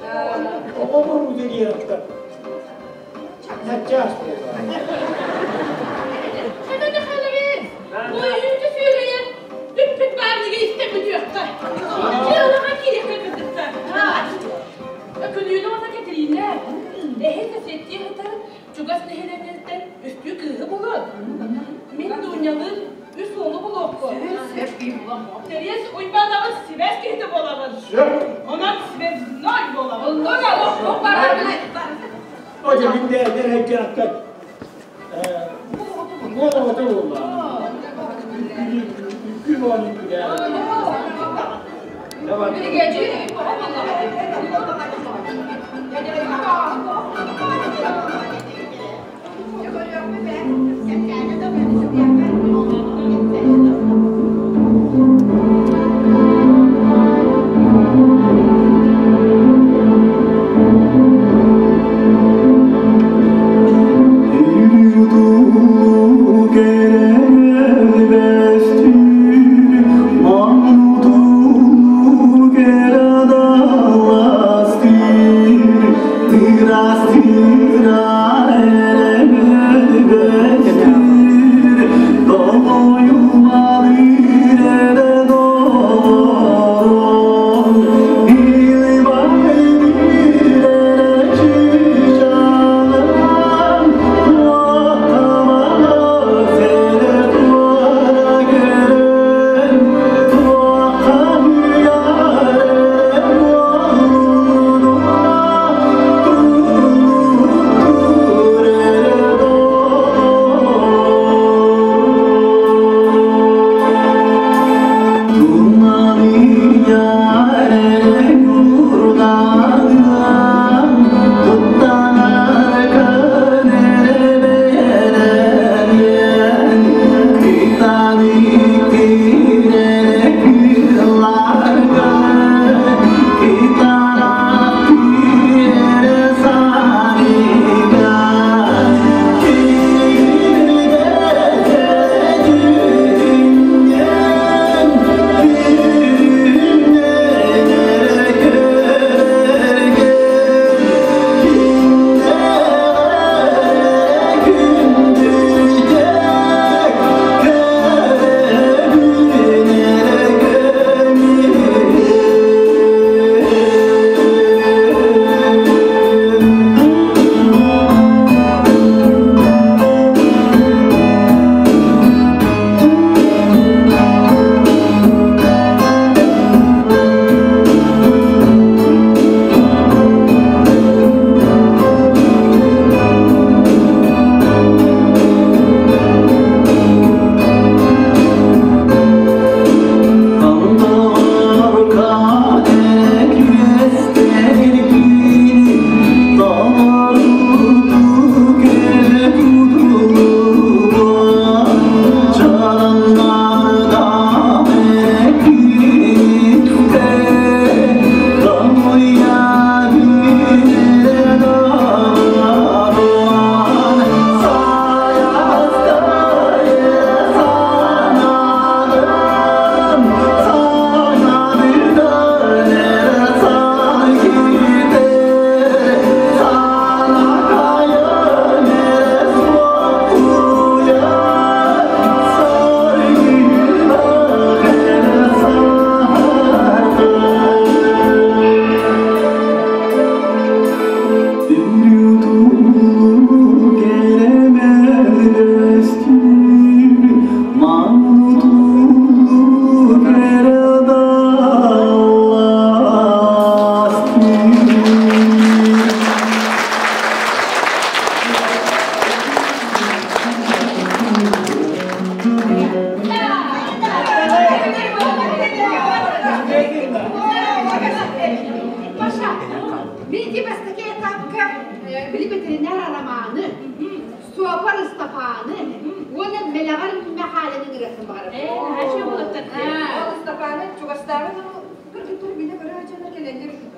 Оҕо бурууда диэн Начаас буолла. Семен Михайлович, бу үүтү сүөгэйин бүппүт баарныга истэн бүтүөххэ. Дьыалаҕа киириэххэ кыргыттар. Өкүлүүнэ уонна Кэтириинэ эһи соседтии сытар чугас нэһилиэнньэттэн үстүү кыыһы булун. Мин Дунялыын үс уолу булуохпун. Тэриэс Уйбаанабыт сибээс киһитэ буолабын. Онон связной буолабын. Отя мин де дерһэккэ Уол оҕото буолла. Үккү буолан үккү Давай. Ыстапааны уонна Мэлэҕэр Мэхээлэни ыҥырыахпын баҕарабын. Ээ, наһаа үчүгэй уолаттар. Ол Ыстапааны чугастааҕы кыргыттар билэ көрө сылдьаннар кэлэллэр үһү.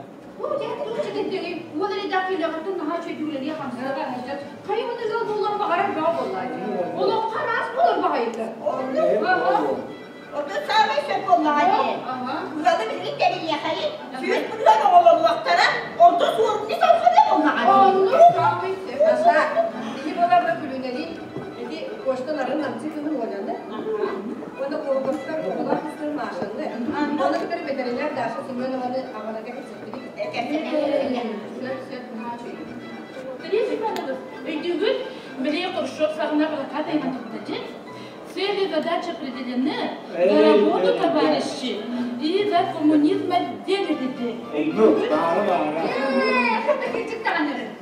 Оо, дьэ, туох дьэ уол эрэйдээх кэлиэҕиттэн наһаа үчүгэй үлэлиэ-хамсыаҕа сылдьар. Хайа уонна ыал буолуон баҕарар бөҕө буоллаа дии. Олоххо араас буолар баҕайыта. Отут саамай сөп буоллаҕа дии. Ыалы билигин тэрийиэхэйин, 100% оҕолонуохтара, онтон суоруни салҕаныа буоллаҕа дии. Оннук саамай сөп. Аса, киһи буоларга күлүнэлин, ити почта нарын намчы кыһын Оляны, уонна Колоковтар оҕолоох кыстарын Машаны, оны кытары ветеринар Даша Семенованы аҕаларга кэпсэттибит. Сөп, сөп, наһаа үчүгэй. Сергей Степанович, өйдүүгүт, били Хрущев саҕана блокада айматыбыта Цели и задачи определены за работу, товарищи, и за коммунизм отделе dedi.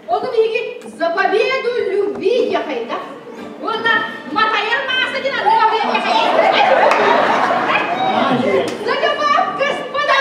Ону биһиги за победу любви диэхайда. Уонна матайар мааса диэн аны За любовь, господа!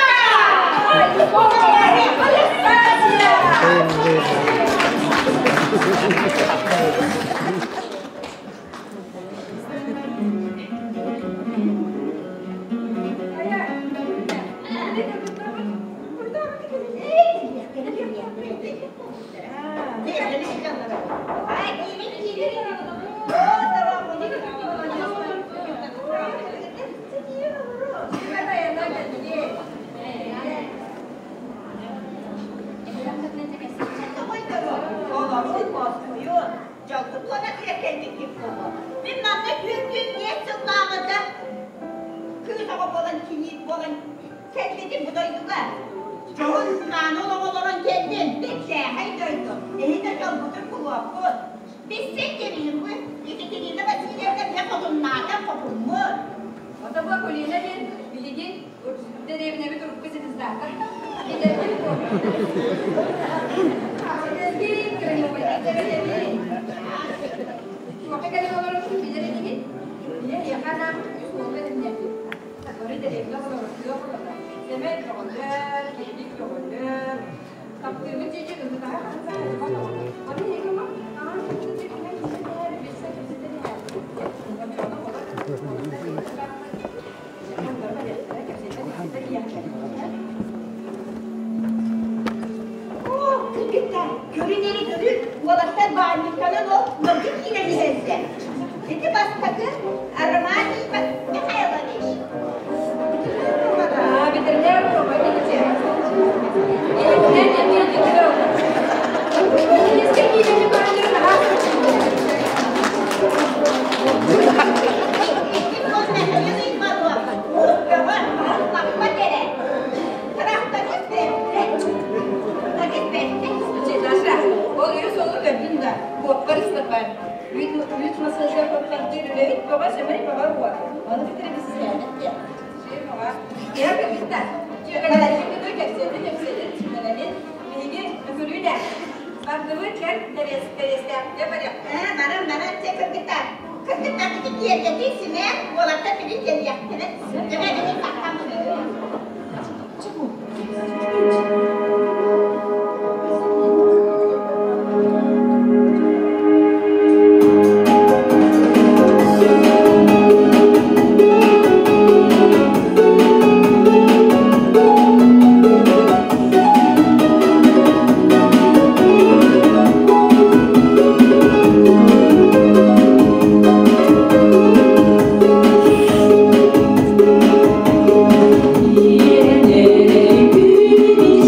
Мин манна 45 сыллааҕыта кыыс оҕо буолан, кийиит буолан кэлбитим бу дойдуга. Дьоһун мааны олох олорон кэллим, бэртээхэй дойду. Эһи да дьолбутун булуохпут. Билсэн кэбиһиҥ Екатерина Васильевна дьэ хотуннаата хотуммут. Ото бу Акулина диэн билигин дэриэбинэбит урукку звездата. Туохха кэлэн олорорбутун билэр инигин? Ийэ эйиэхэ анаабыт үс уолга этиннэрдим. Бары дэриэбинэ олорор, тыа оҕолоро. Сэмэй көҕүлэр, киһилик көҕүлэр. Таптыырбыт дьиэни ыһытаһа хансан элбэх оҕолор. Аны эһиги ма аан кырдьык кэлэн киирэн иһээри билсэн кэпсэтэн иһээри. Оччоҕуна оҕолор Оо, кыргыттар, көрүн эрэ көрүн, уолаттар баанньыктанан ол мэлдьи киирэн иһэллэр. Ити бастакы Роман Михайлович. Ветеринар Ити ол Михаил Иванов уус бөҕө, лаппа кэрэ. Тракторист бэртэ. Тракторист бэртэ. Ол үс олу көрдүн да, куоппар Ыстапаан. Үүт массажер куоттардыыр үлэһит бөҕө, сэмэй бөҕө уо. Ону кытары бисисээнэт диэн. Бөҕө. Киһи кыргыттар. Дьүөгэлэрбин кытары кэпсэтин, кэпсэтин, сүмэлэнин. Биһиги Өкүлүүнэ. Бардыбыт кэл, тэриэстээхтэ барыах. Баран, баран, чэ кыргыттар. Кыргыттар ити киэргэтин симээн, уолаттар билин кэлиэхтэрэ. Дьэ, билин таххан Иэнэ күн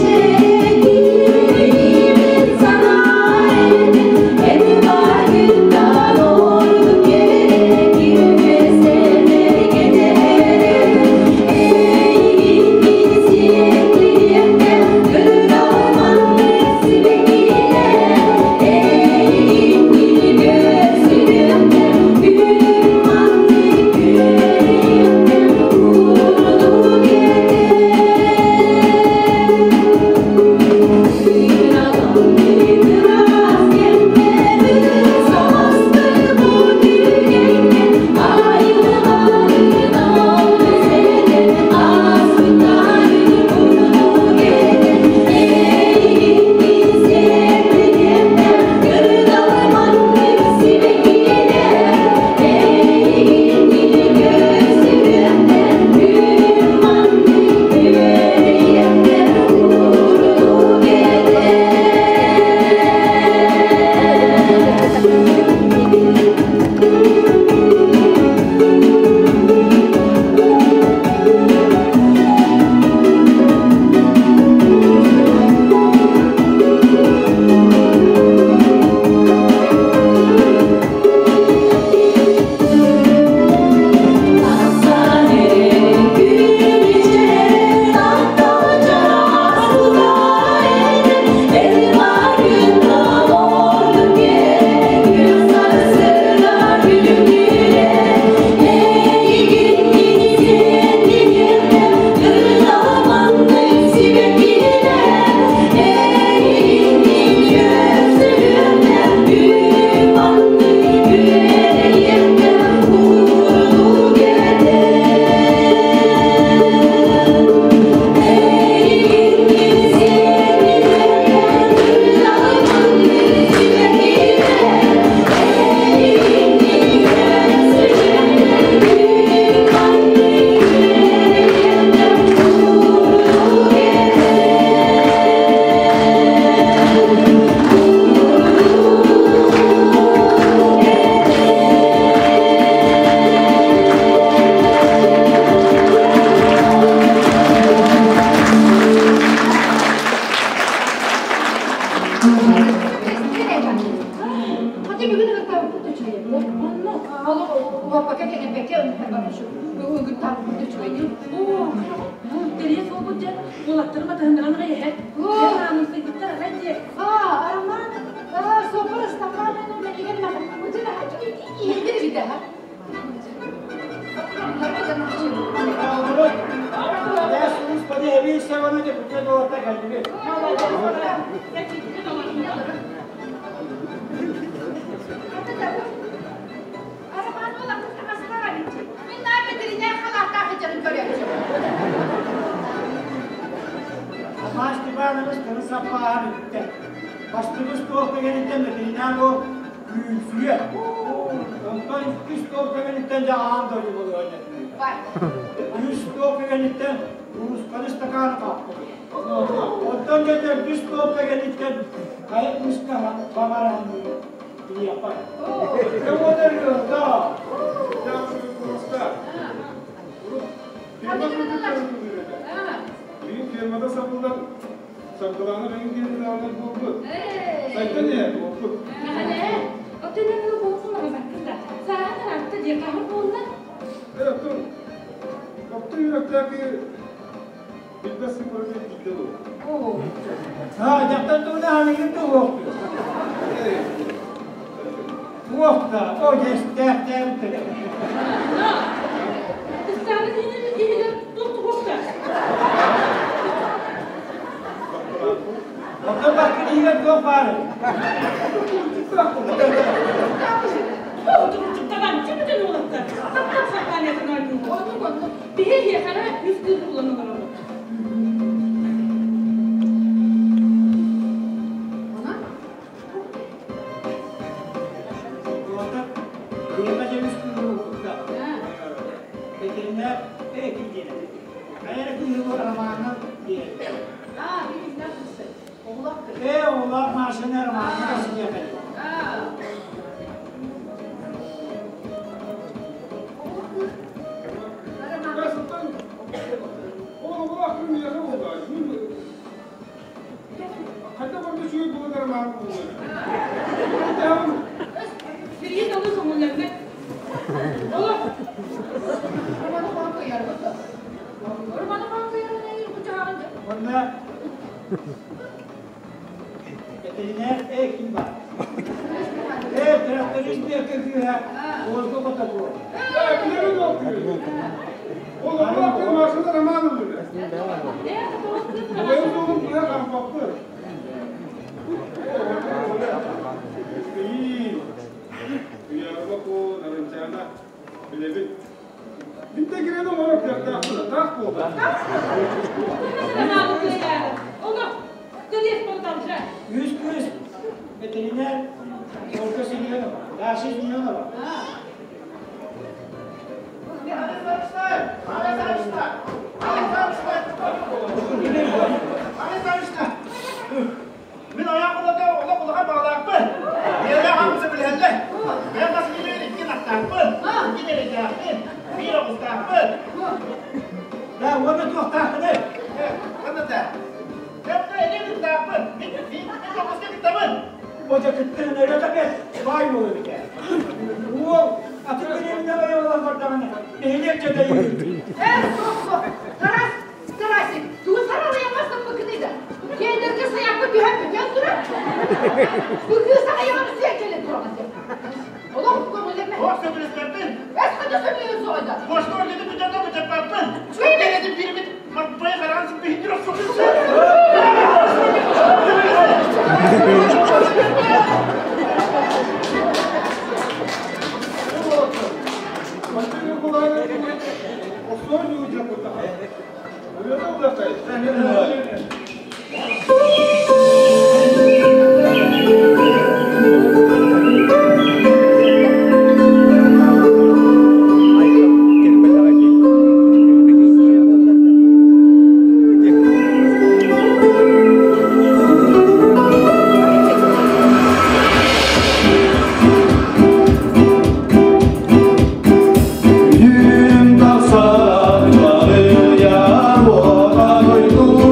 Уоппакка кэҥэппэккэ ынтарбар ыгыттаах курдук үчүгэйдик. Оо, Тэриэс буолбут дьэ, уолаттары батыһыннаран аҕай иһэр. Аанымсыйбыттар аҕай дьэ. Аа, Роман, соппор Ыстапаан мэлигэр иһигэр эбитэ ха. Роман уолаттар таҥастаах эбит. Мин наар бэтэринээр халааттаах сылдьарын көрөөччүм. Амаш Степанович тылы саппааһа бүттэ. Бастакы остуол кэгэнитэн ветеринар ол күүрсүйэ. Онтон иккис стол кэгэниттэн дьэ аан дойду болуонньа. Үс стол кэгэниттэн уруусканы стаканы хаппыт. Онтон дьэ төрдүс стол кэгэниттэн хайа кыыска баҕаран билиэхпэр. Көмөлөр да. Биир фермада сабыллан Саргылаана бэйин диэн даҕаны буолбут. Сайдан иһэр буолбут. Мэхэлээ, оттон эн ыл буолсун баҕарбаккын да. Сааһын ыраатта дии, хаһан буолла? Э, оттон оттон үөрэхтээки билбэт сыппарата тиийдэ дуо? Аа, дьахтар тугуна ханыгын туһуохтур. Туох да, о дьэстээхтээбит. Ыстааны диинин иһигэр туох туһуохта? Оттон баккын иһигэр туох баары? Чүмүтэн уолаттар. Таптал саппаанньатын ойнуулар. Оннук, оннук. Биһи эһиэхэрэ үс кыыс булан олоробут. Онон Уолаттар, биһиэхэ дьэ үс кыыһы булбуттар. Ветеринар ким диэн этэ? Хайа эрэ кыыһы бу Романов диэн. Аа, билиннэр кырсы. Оҕолох кыр. Ээ, оҕолоох Машаны Романов синиэхэ. Аа. Оҕолох кыр. Роман. Ол оҕолоох күн миэхэ буолла. Хайда барда үчүгэй буолан Роман буолуо. Сергей Талыс оҥулларга. Олох. Романы хаан кыйарбыт да. Романы хаан кыйарын эйир бу чааҕын. Онно ветеринар ээ ким бар? Ээ, тракторист диэки кыыһа Ольга Потапова. Ээ, билэбин ол кыыһы. Ол оҕолоох күн Машаны Романов үлэ. Убайым суолун быһа хаампаппыт. Ии, Уярба Нарынчаана билэбин. Мин да киирэн оҥорор кыахтаахпын, таах буолла. Олох. Телефон продолжай. Үс кыыс ветеринар Ольга Семенова, Даша Семенова. Мин айах улата олох улахан баҕалаахпын. Биэлээх аҕамса билиһэллэр. Бэйэм бас киирэн икки ынахтаахпын, икки нэлэйдээхпин, биир оҕустаахпын. Да, уонна туохтааххыный? Уонна да. Тэптэ эдэр ыттаахпын. Мин мин оҕуска кыттабын. Ота кыттыһын өрө тэпэт, баай буолар эбит. Уол атын дэриэбинэҕэ ойоҕолоон бардаҕына, нэһилиэк дьадайыы. Э, суох, суох. Тарас, Тарасик, тугу саралыйаҥҥа сыппыккыный да? Киэндэргэ сайаакка түһэн бүтэн турар. Бу кыыс аҕыйаҕын сиэккэлэ тураҕын диэн. Олох көҥүллэммэ. Ох сөбүлэспэппин. Эс хата сөбүлүөн суоҕа. Бошко өлгөтө бүтэрдэ бүтэрпэппин. Кэлэтин биирбит марпай хараан сыппыһын Василий Николаевич, Осторожно, Күнүм тахсар барыйар уота дойду.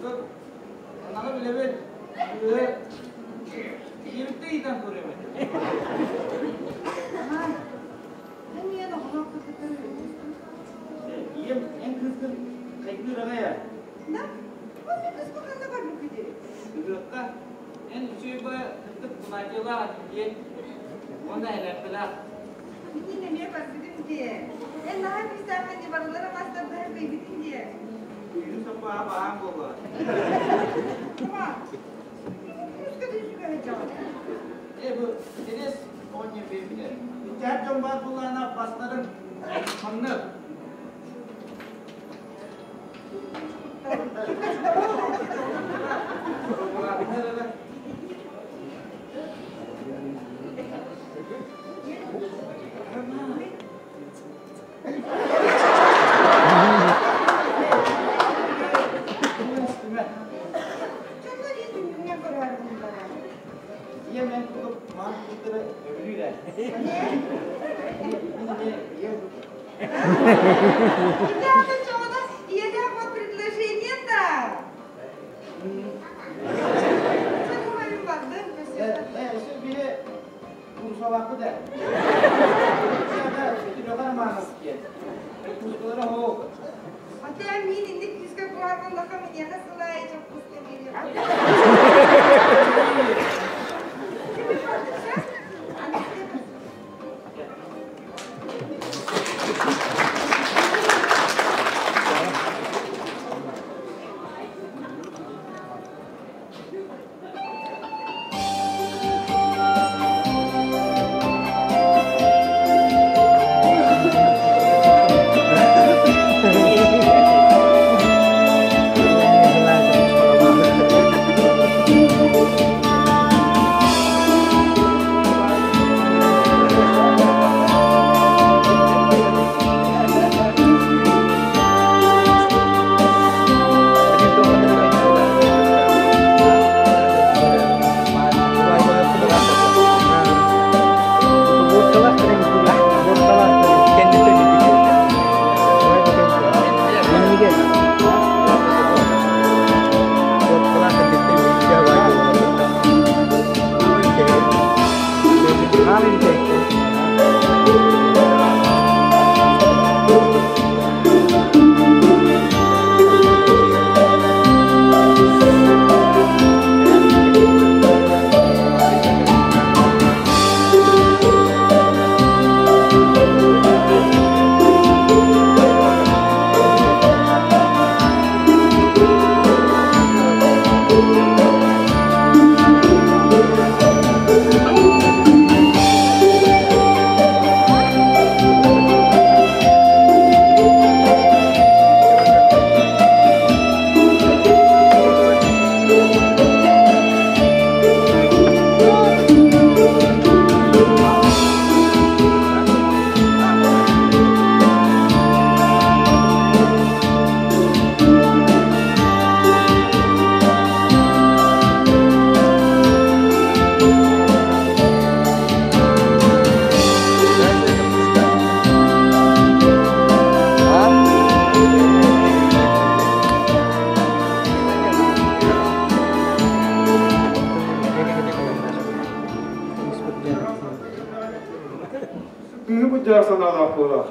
Оттон анаҕы билэбин, кыыһы киирбиттэ ыйтан көрүөм этэ. Аһаа, эн ийэн оҕолоох кыргыттары өйдүүгүн? Ийэм эн кыыскын хайгыыр аҕай ээ. Да? Ол мин кыыспын ханна барбыккытый? Ыһыахха эн үчүгэй баҕайы кырдык Геннадийлаах этим диэн уонна элэппилээх. Мин эмиэ барбытым дии. Эн наһаа күүстээххин дии барылара мас тардыһан кыайбытыҥ дии. Күүһүм саппааһа баһаам буолла. Тома, күүскэ да үчүгэй сылдьаҕын. Ээ бу Терес оҕонньор биэрбитэ. Иччэһэр дьон баар буоллаҕына бастарын ханнык. Ийэм эн курдук маан кыргыттары сөбүлүүр ээ. Мин эмиэ ийэм курдук. Ребята, что у нас еда по предложение-то? Өссө биһи курсалаахпыт ээ. Курсалара оһох. Ата мин инник күүскэ буһар буоллахха миэхэ сылаайы чоппуска биэриэҕэ. Кыыһы быдьаар санаалаах буолаах.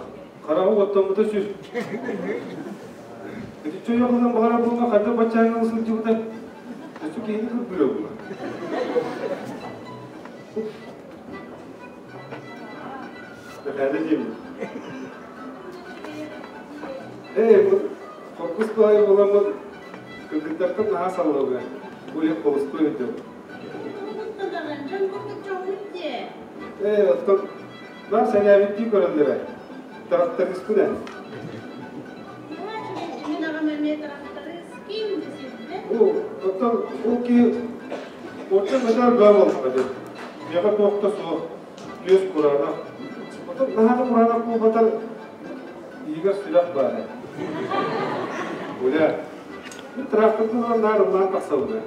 Хараҕы оттоммута сүр. Ити чөйө кылын баҕара буолла хайдах баччааҥҥа сылдьыбыта. Өссө киһини кырбыа була. Мэхээлэ диэбит. Эй, бу хоргус баайы буоламмын кыргыттартан наһаа саллабын. Бу илик холустуо өйдөм. Дьон курдук дьоҥҥут дии. Ээ, оттон наар сэнээбиттии көрөллөрө. Тракториспын ээ. Мин аҕам эмиэ тракторист. Ким да сирбэт. Оо, оттон ол киһи орто металл баа буолла диэн. Миэхэ туох да суох. Түөс кураанах. Оттон наһаа да кураанах буолбатар, иһигэр сүрэх баар ээ. Уля, мин тракторбын ылан наар ыллаан тахсабын ээ.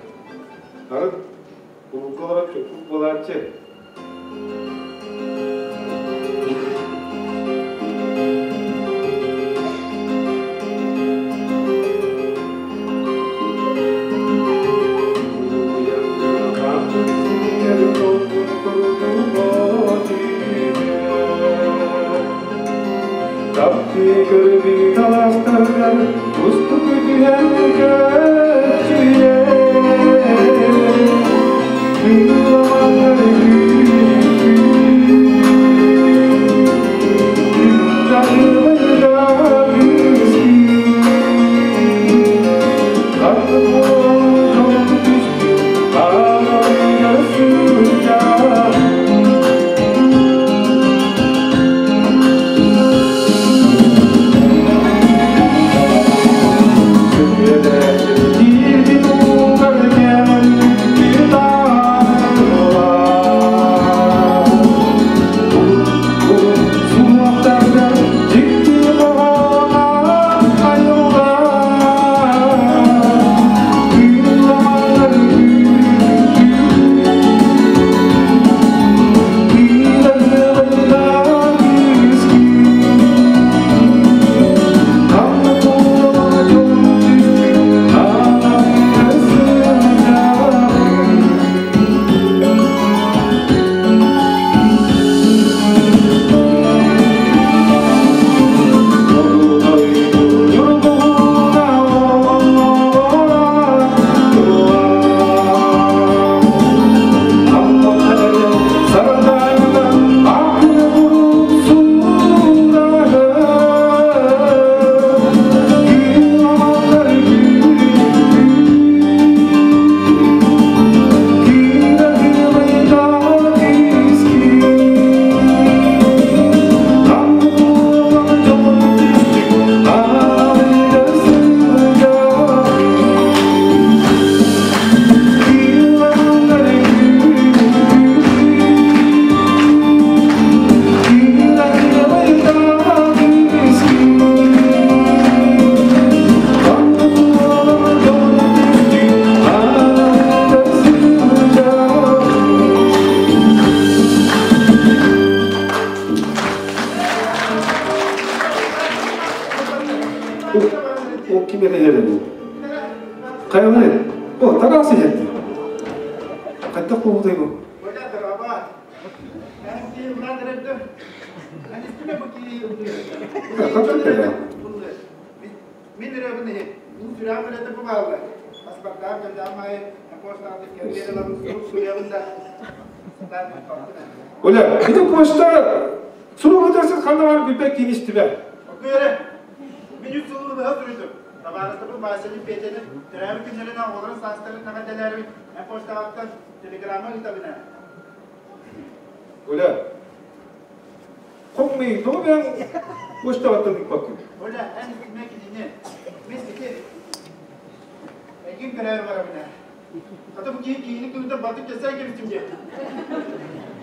Арыт кулуупка олорон чуҥкук буолааччы. Көрбүт аластаргар кустук түһэн көччүйэ Кыламаннар Ол ким этэ бу? Хайалай? О, Тарас иһэрди. Хайдах буолбутай бу? Мин ырыабын иһит. Мин сүрэҕим ырыата бу бааллар. Паспорттаах дьондаам аайы постаҕа кэргэн ылабын сурук суруйабын да сатаан туппаппын. Оля, ити почта сурук ыытарсыт ханна баар билбэт киин истибэ. Окуйары, мин үс сылы быһа суруйдум. Табаарыстарбын Васяны, Петяны төрөөбүт күннэрин оҕолорун саастарын эҕэрдэлээрибин эн почтаҕыттан телеграмма ыытабын ээ. Оля, Хоммый, тоҕо бэйэҥ почтаҕыттан ыыппаккын? Оля, эн истимэ кинини. Мин ити эйигин көрөөрү барабын ээ. Хата бу киһи киһини кыырдан батык кэсээн кэбистим диэ.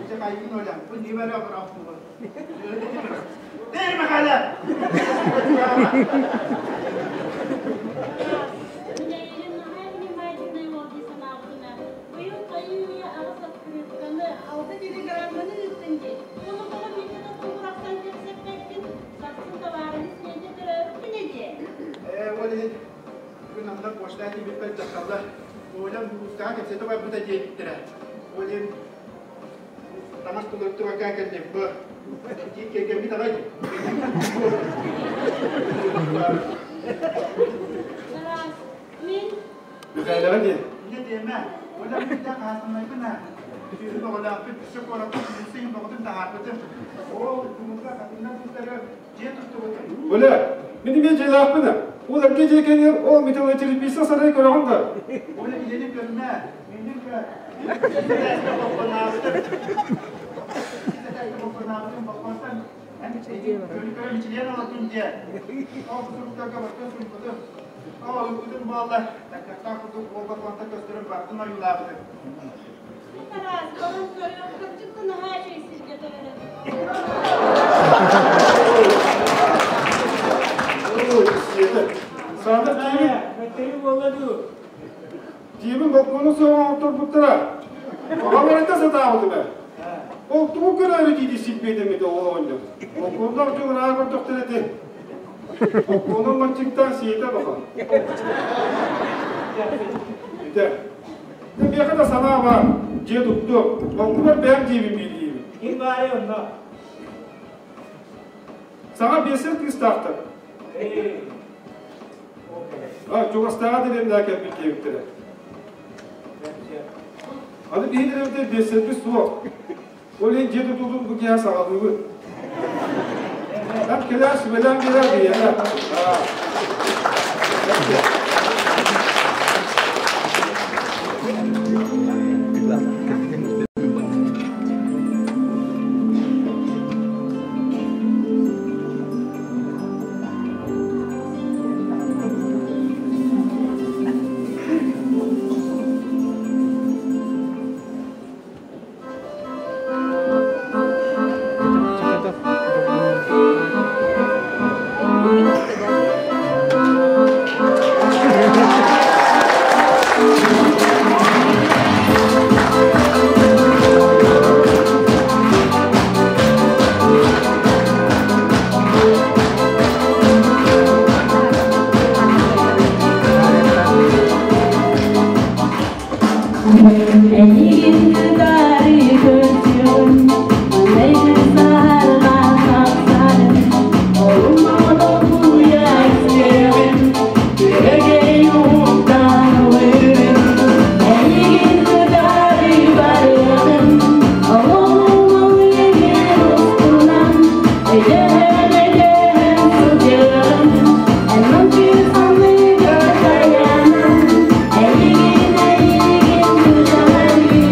Дьэ хайгын Оля, бу не бары абыраах буолар. Дээр Михаила! Үлэйэрин наһаа внимательнай уол дии санаабытым ээ. Быйыл хайыы-үйэ аҕыс открытканы, алта телеграмманы ыыттын дии. Ону тоҕо биирдэ да тулгурахтан кэпсэппэккин? Сарсын табаарыһы Света төрөөбүт күнэ дии. Ээ, ол иһин бүгүн анна почта тиийбиппэр дьахталлар Оля улуустаҕа кэпсэтэ барбыта диэбиттэрэ. Ол иһин таҥас тулуктубакка кэллим бу. Итии кэргэммит аҕай. Тараас, мин Михайлаҕа диэн. Инньэ диэмэ. Оля биирдэ хаһаасынайбын аа. Сүүрүн оҕолоохпут өссө куораппыт милиция иһин бөҕөтүн таһаарбытым. Ол кумулга хатыҥнар быыстарыгар дьиэ туттубутум. Оля, мин эмиэ дьиэлээхпин аа. Ол эргэ дьиэ кэннигэр ол металлотерапевтса сарай көрөҕүн да? Оля ийэни көрүнэ. Миигин көр. Икки боппонаабытым. Икки боппонаабытым боппонтон эн көрү мичилийэн олордун диэ. Ол суруктарга баттан суруйбутум. Оо, ылбытым буолла, таккахтаах курдук уолба-туонта көстөрүн барытын ойуулаабытым. Тараас, баран көрүөх, кырдьык да наһаа үчүгэй сиргэ төрөөбүт. Саатар киһи Дьиэбин балкону суоҕа оҥотторбуттара. Оҕолор сатаабытым ээ. Ол тугу көрөөрү дии силбиэтэммитэ ол оҕонньор. Балконнаах дьон ыраах көрдөхтөр этэ. Балконун маччыктаан сиэтэ баха. Итэ. Дьэ миэхэ да санаа баар. Дьиэ туттуом. Балконар бэйэм дьиэбин биилиибин. Ким баарый онно? Саҥа биэсэр кыыстаахтар. Чугастааҕы дэриэбинэҕэ кэлбит диэбиттэрэ. Аны биһи дэриэбинэтэ биэсэрбит суох. Ол иһин дьиэ тутуутун бу киэһэ саҕалыыбыт. Ат кэлээр сүбэлээн биэрээр биһиэхэ. Эйигин кытары көрсүөм, маҥнайгы саһарҕа тахсарын, олум-олохуйа истиэҕим, күөрэгэй уһуктан ылыырын. Эйигин кытары барыаҕым, олоҕум ылыйын устунан, өйдөһөн-өйдөһөн сылдьыаҕым, эн мөкү санныгар тайанан, эйигин, эйигин кытары.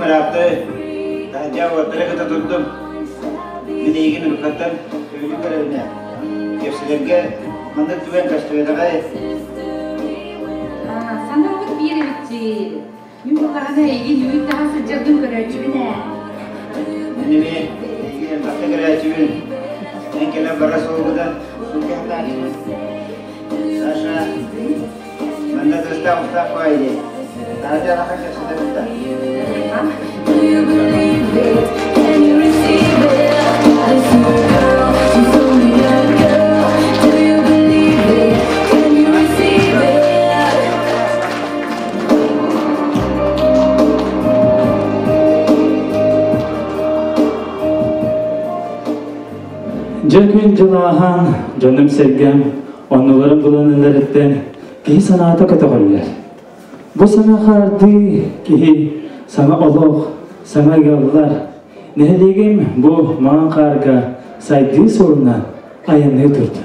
ыраатта, таһырдьа уоттары кытта турдум. Мин эйигин уруккаттан сөбүлүү көрөбүн ээ. Кэпсэтэргэ маннык түгэн көстүбэтэҕэ. Санаабыт биир эбит Мин буоллаҕына эйигин үүт таһа сылдьаргын көрөөччүбүн ээ. Мин эмиэ эйигин элбэхтэ көрөөччүбүн. Эн кэлэн бара суолгутан сылдьыахтааччыбын. Саша, манна тыстаах устаах баай дии. Таһырдьа алахан кэпсэтэбит да. Do you believe it? Can you receive it? This girl, she's only a girl. Do you believe it? Can you receive it? Дьэ күн дьыл ааһан, дьонум-сэргэм оннуларын булан ыларыттан киһи санаата көтөҕүллэр. Бу саҥа хаардыы киһи саҥа олох, саҥа ыаллар. Нэһилиэгим бу маҥан хаарга сайдыы суолунан айанныы турда.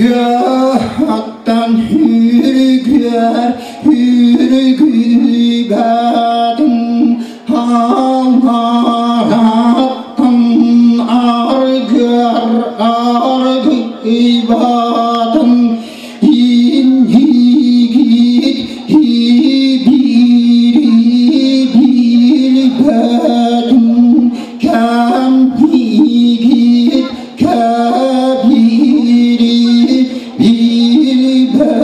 Үөһэттэн үргүөр үргүйбэтин Аллараттан аргыар аргыйбатын Иннигит биири билбэтин Кэмнигит кэбири билбэтин.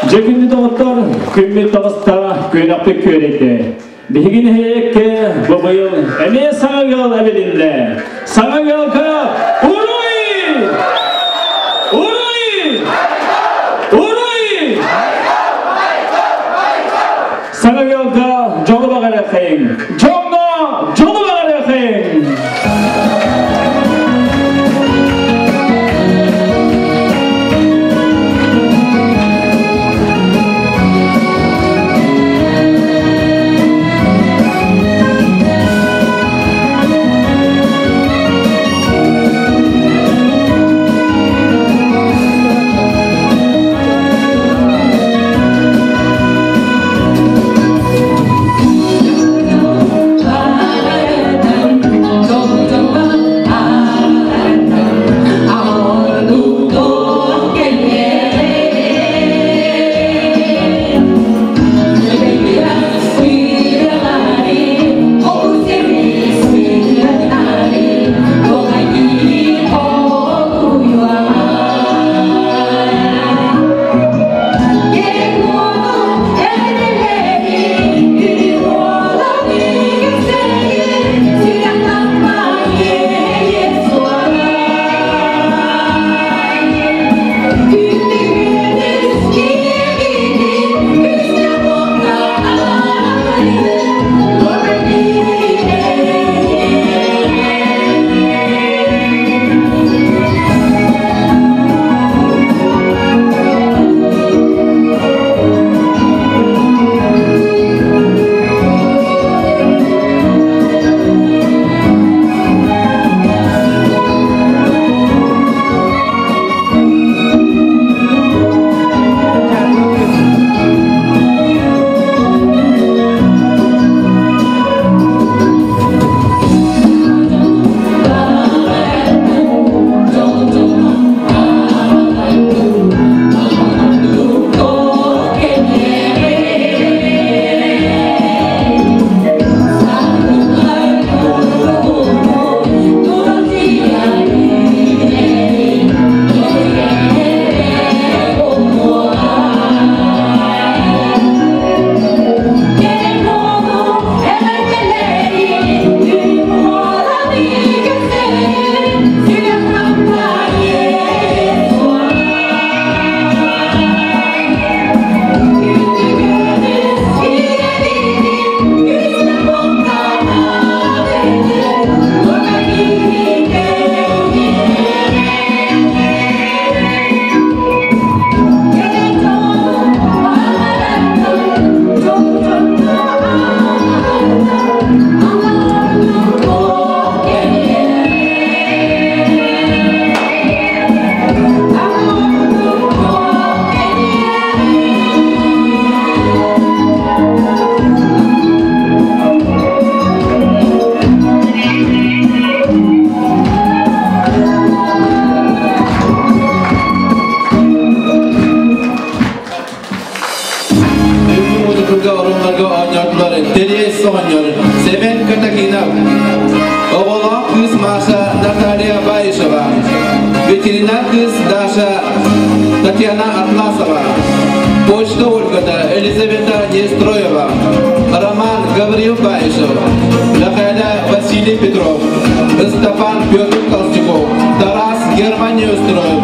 Дьэ күндү доҕоттор, күммүт таҕыста, күөнэхпит күөрэйдэ. Биһиги нэһилиэккэ бу быйыл эмиэ саҥа ыал эбилиннэ. Саҥа ыалга уруй! Уруй! Уруй! Саҥа ыалга дьолу баҕарыахайыҥ! Дьоҥҥо дьолу баҕарыахайыҥ! Ветеринар кыыс Даша Татьяна Атласова, Почта Ольгата Елизавета Нестроева, Роман Гаврил Баишев, Михаила Василий Петров, Степан Петр Толстяков, Тарас Герман Неустроев,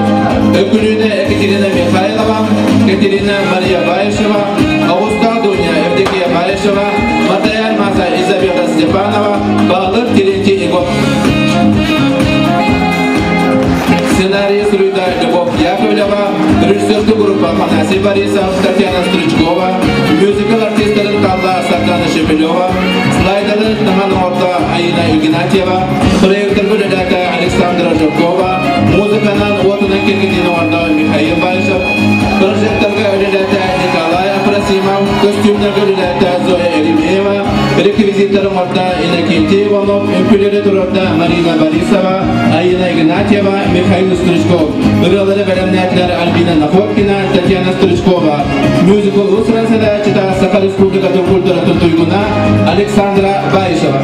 Өкүлүүнэ Екатерина Михайлова, Катерина Мария Баишева, Ауста Дуня Евдокия Баишева, Матаян Маса Изабелла Степанова, Баалыр Терентий Егор. Сценарий суруйда Любовь Яковлева, режиссерская группа Афанасий Борисов, Татьяна Стручкова, мюзикл артистарын Талла Сардана Шепелева, слайдеры Тахан Орда Аина Игнатьева, проектор үлэлээтэ Александра Жиркова, музыканан уотунан киргитин оҥордо Михаил Баишев, прожекторга үлэлээтэ Николай Афросимов, костюмнарга үлэлээтэ Зоя Еремеева, реквизиттары оҥордо Иннокентий Иванов, үҥкүүлэри туруорда Марина Борисова, Аина Игнатьева, Михаил Стручков. Ырыалары бэлэмнээтилэр Альбина Находкина, Татьяна Стручкова. Мюзикл уус-уран салайааччыта Саха Республикатын культуратын туйгуна Александра Баишева.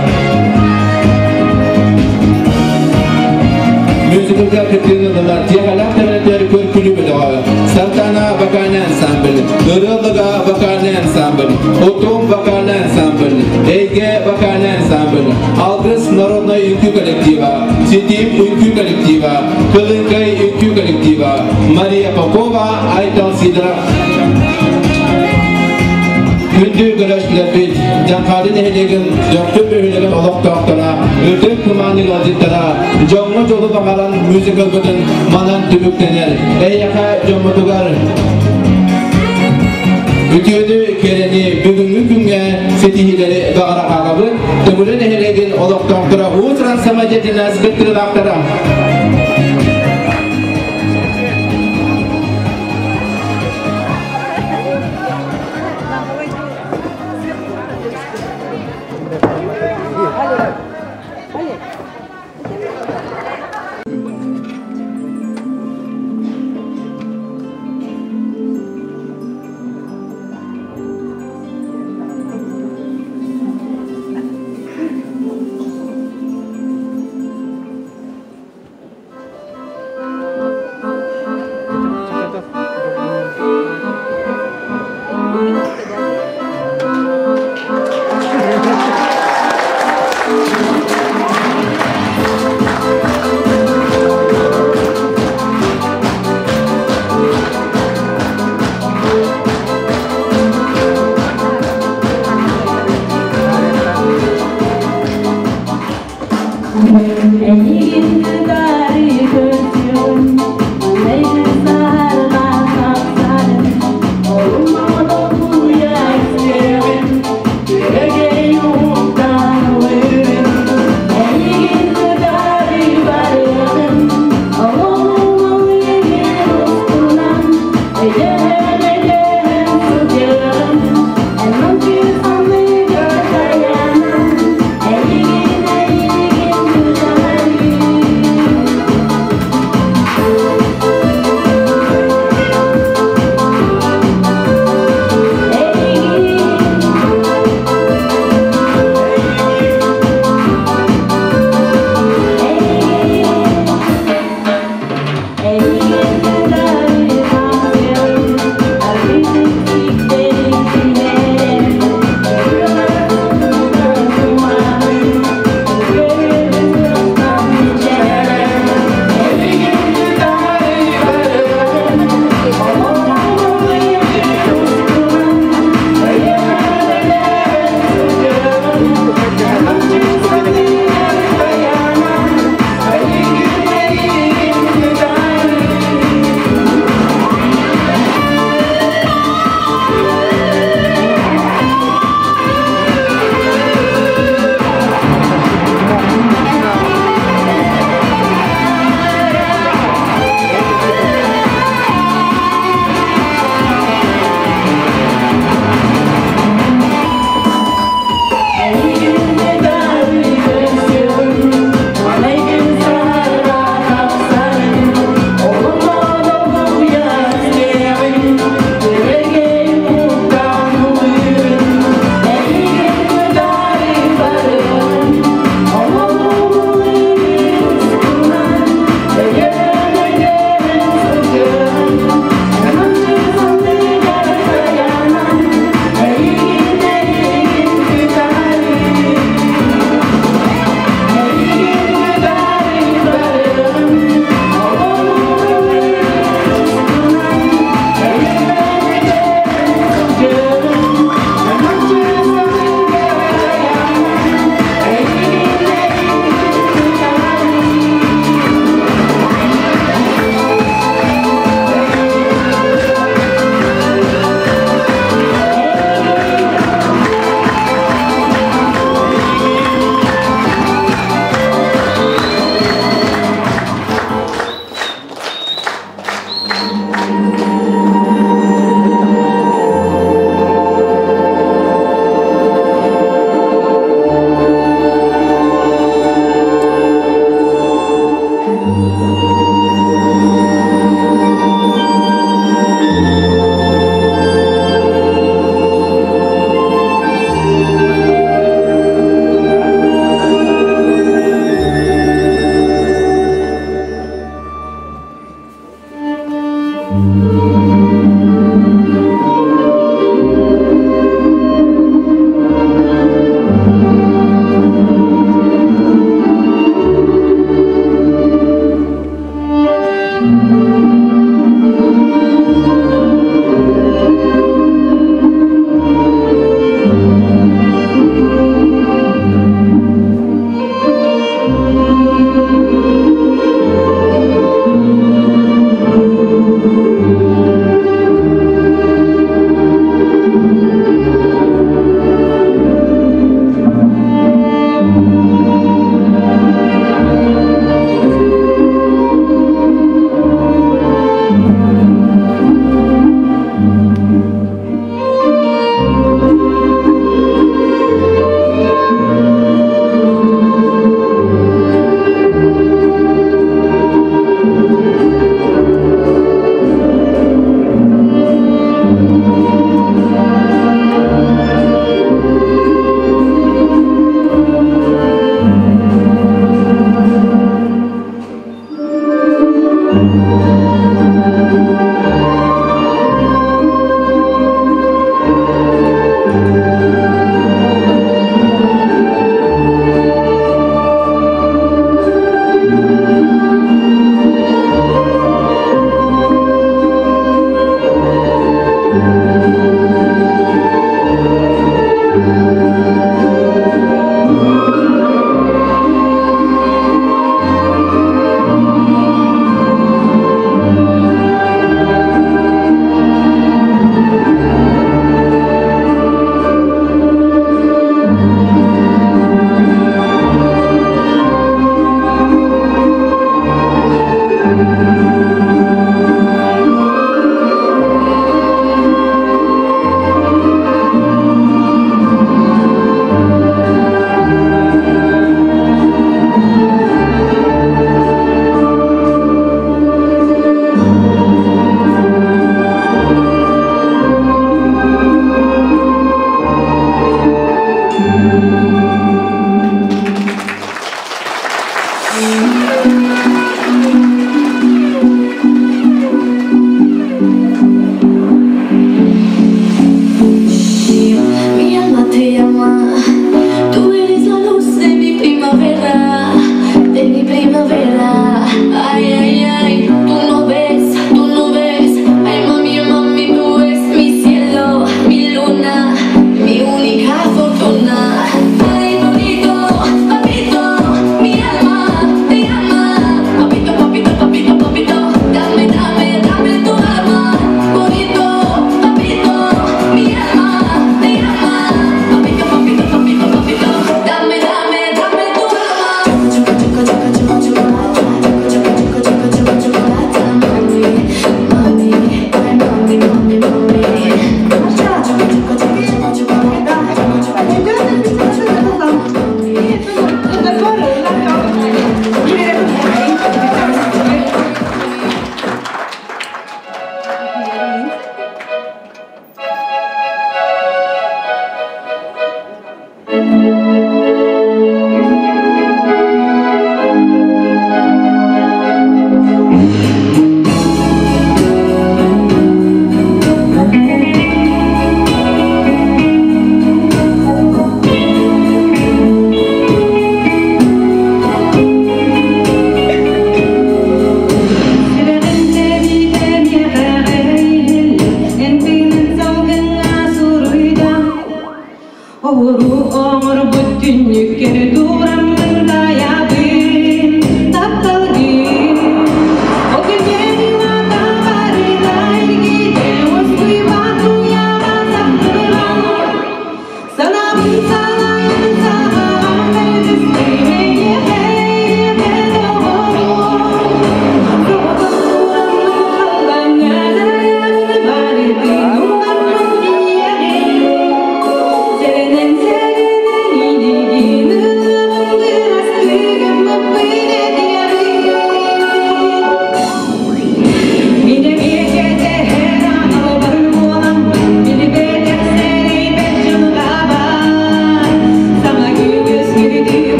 Мюзиклга кыттыыны ылар тиэхэлээх тэрилтэлэр көр-күлүү бөлөҕө, Сартана вокальный ансамбль, Ырыалыга вокальный ансамбль, Утум вокальный ансамбль, Эйгэ вокальный ансамбль, Алгыс народнай үҥкүү коллектива, Ситим үҥкүү коллектива, Кылыҥкай үҥкүү коллектива, Мария Попова, Айтал Сидоров. Күндү көрөөччүлэрбит, Дьаҥхаады нэһилиэгин Дьохтун бөһүөлэгин олохтоохторо, ытык кымаанньык ыалдьыттара, дьоҥҥо дьолу баҕаран мюзиклбытын манан түмүктэнэр. Эйиэхэ дьоммутугар үтүөнү, кэрэни бүгүҥҥү күҥҥэ ситиһиилэри баҕара хаалабыт. Төҥүлү нэһилиэгин олохтоохторо уус-уран самодеятельность кыттыылаахтара.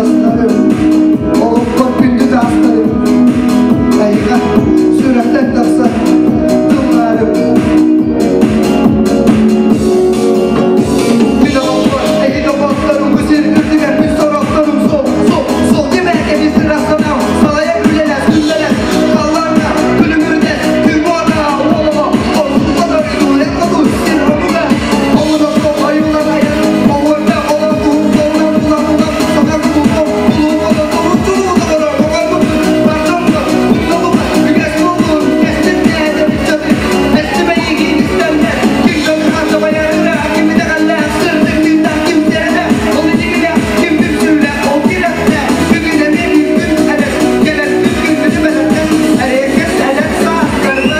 аргыстарым, олохпор күндү таастарым, эйиэхэ сүрэхтэн тахсар тылларым. Мин олохпор эһи доҕотторум, бу сир үрдүгэр мин сорохторум сол, сол, сол диэбэккэ мин сырах санаам, салайар үлэлэс, үллэлэс, халлааҥҥа күлүмүрдэс, күн буота уолума, ордук дойду, хоту сир омуга, омунокко ойуулан айан, оһуорда олох уһун булан булан саҥа кулуһун, улуу олох доҕоро, оҕорбуппут, бар дьоҥҥо, умнулума, үгэс буоллун, кэстим кээһэтэ ыччаты, эстимэ иигин истэннэ, ким дьон хардабайарыра, ким итэҕэллээх, сырдык тыыннаах, ким сэрэнэ, ол иннигинэ, ким түмсүүлээх, ол тирэхтэ, бүгүн эмиэ күн элэс, кэлэр күн күн бэлэхтэс, эриэккэс элэс сааскарбыт.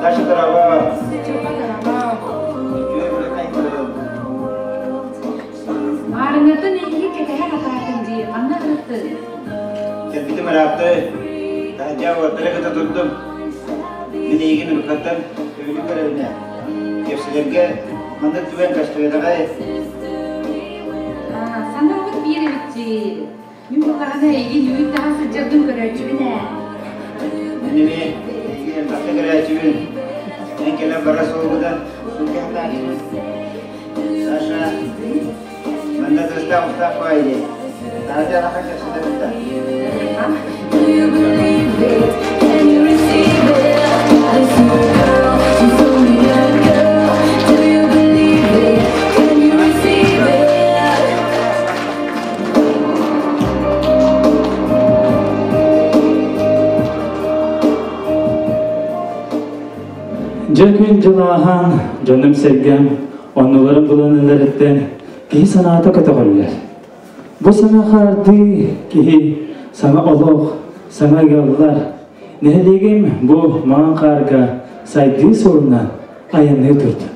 Даша дорогая. Маарыҥҥаттан эйиги кэтэһэ сатаатым дии, ханна ырыттын? Кэлбитим ыраатты. Таһырдьа уоттары кытта турдум. Мин эйигин уруккаттан сөбүлүү көрөбүн ээ. Кэпсэлэргэ маннык түгэн көстүбэтэҕэй. Санаабыт биир эбит дии. Мин буоллаҕына эйигин үүт таһа сылдьаргын көрөөччүбүн ээ. Мин эмиэ эйигин элбэхтэ көрөөччүбүн. Эн кэлэн бара суолгутан сылдьахтааччыбын. Саша, манна тыстаах устаах баай дии. Таһырдьа алахан кэпсэтэбит да. Do you believe it? Can you receive it? Got a girl, she's only a girl. Do you believe it? Can you receive it? Дьэ күн дьылааһан, дьонум-сэргэм оннуларын булан ыларыттан киһи санаата көтөҕүллэр. Бу саҥа хаардыы киһи саҥа олох, саҥа ыаллар. Нэһилиэгим бу маҥан хаарга сайдыы суолунан айанныы турда.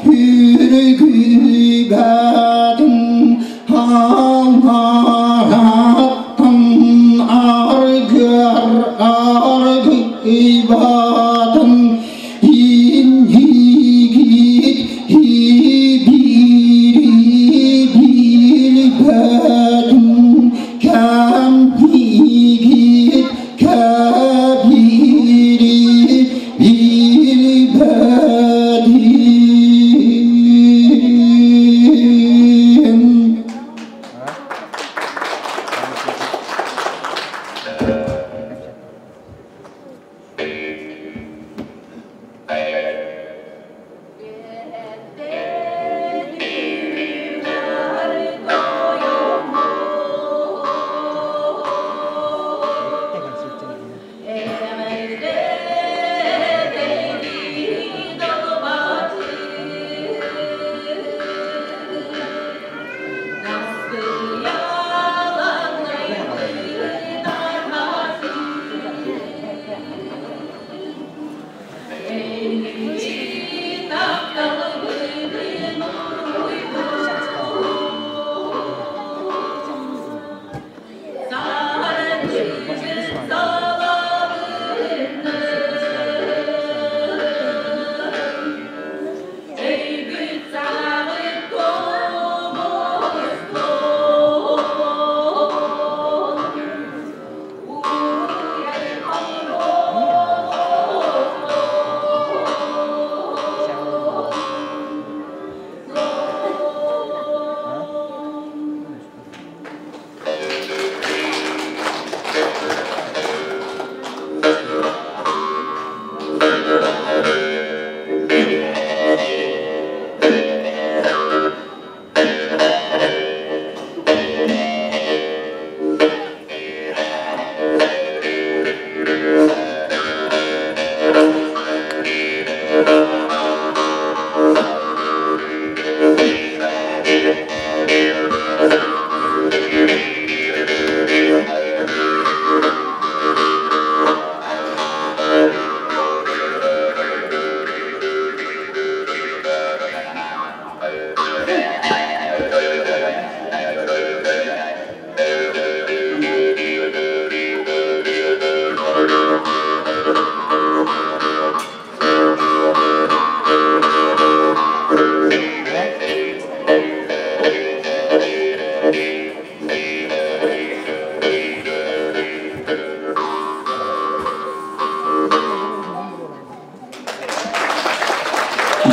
Үргүйбэтин Аллараттан аргыр аргыйбатын Иннигит ибири билбэтин Кэмнигит кэбири билбэтин.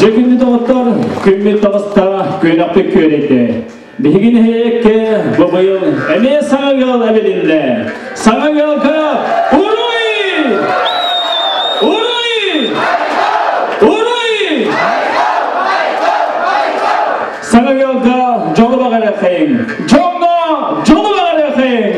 Дьэ күндү доҕоттор, күммүт таҕыста, күөнэхпит күөрэйдэ. Биһиги нэһилиэккэ бу быйыл эмиэ саҥа ыал эбилиннэ. Саҥа ыалга уруй! Уруй! Уруй! Саҥа ыалга дьолу баҕарыахайыҥ! Дьоҥҥо дьолу баҕарыахайыҥ!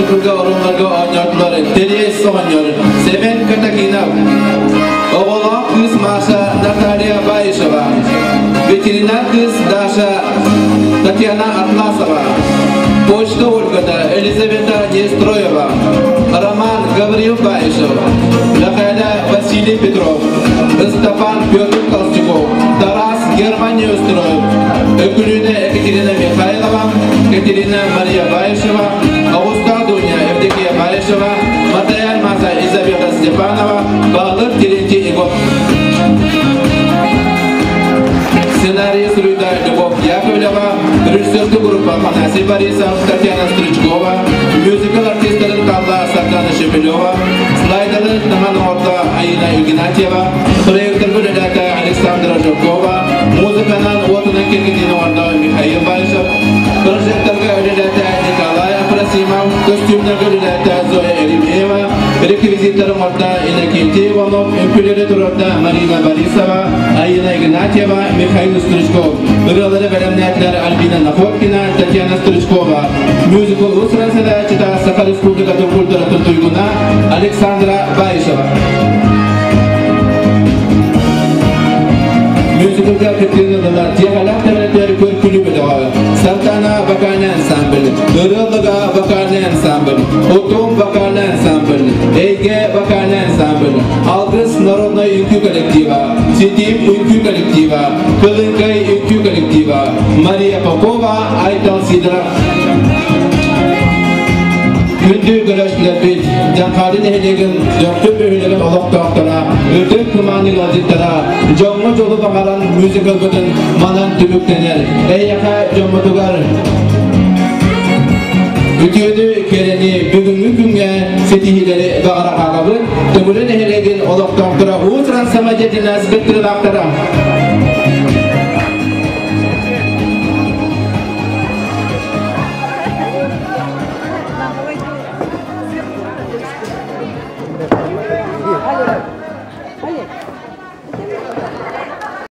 мюзиклга оруолларга оонньоотулар Тэриэс оҕонньор Сэмэн Катакинов, оҕолоох кыыс Маша Наталья Баишева, ветеринар кыыс Даша Татьяна Атласова, почта Ольгата Елизавета Нестроева, Роман Гаврил Баишев, Михаила Василий Петров, Степан Петр Толстяков, Тарас Герман Неустроев, Өкүлүүнэ Екатерина Михайлова, Катерина Мария Баишева, Ауста Дуня Евдокия Баишева, Матаян Маса Изабелла Степанова, Баалыр Терентий Егор. Сценарий суруйда Любовь Яковлева, режиссерская группа Афанасий Борисов, Татьяна Стручкова, мюзикл артистарын Талла Сардана Шепелева, слайдеры Наман Орда Аина Игнатьева, проектор үлэлээтэ Александра Жиркова, музыканан уотунан кэргэнин оҥордо Михаил Баишев, прожекторга үлэлээтэ Николай Афросимов, костюмнарга үлэлээтэ Зоя Еремеева, реквизитор оҥордо Иннокентий Иванов, үҥкүүлэри туруорда Марина Борисова, Аина Игнатьева, Михаил Стручков. Ырыалары бэлэмнээтилэр Альбина Находкина, Татьяна Стручкова. Мюзикл уус-уран салайааччыта Саха Республикатын культуратын туйгуна Александра Баишева. Мюзиклга кыттыыны ылар тиэхэлээх тэрилтэлэр көр-күлүү бөлөҕө, Сартана вокальный ансамбль, Ырыалыга вокальный ансамбль, Утум вокальный ансамбль, Эйгэ вокальный ансамбль, Алгыс народнай үҥкүү коллектива, Ситим үҥкүү коллектива, Кылыҥкай үҥкүү коллектива, Мария Попова, Айтал Сидоров. Күндү көрөөччүлэрбит, Дьаҥхаады нэһилиэгин Дьохтун бөһүөлэгин олохтоохторо, ытык кымааны ыалдьыттара, дьоҥҥо дьолу баҕаран мюзиклбытын манан түмүктэнэр. Эйиэхэ дьоммутугар үтүөнү, кэрэни бүгүҥҥү күҥҥэ ситиһиилэри баҕара хаалабыт. Төҥүлү нэһилиэгин олохтоохторо уус-уран самодеятельность кыттыылаахтара.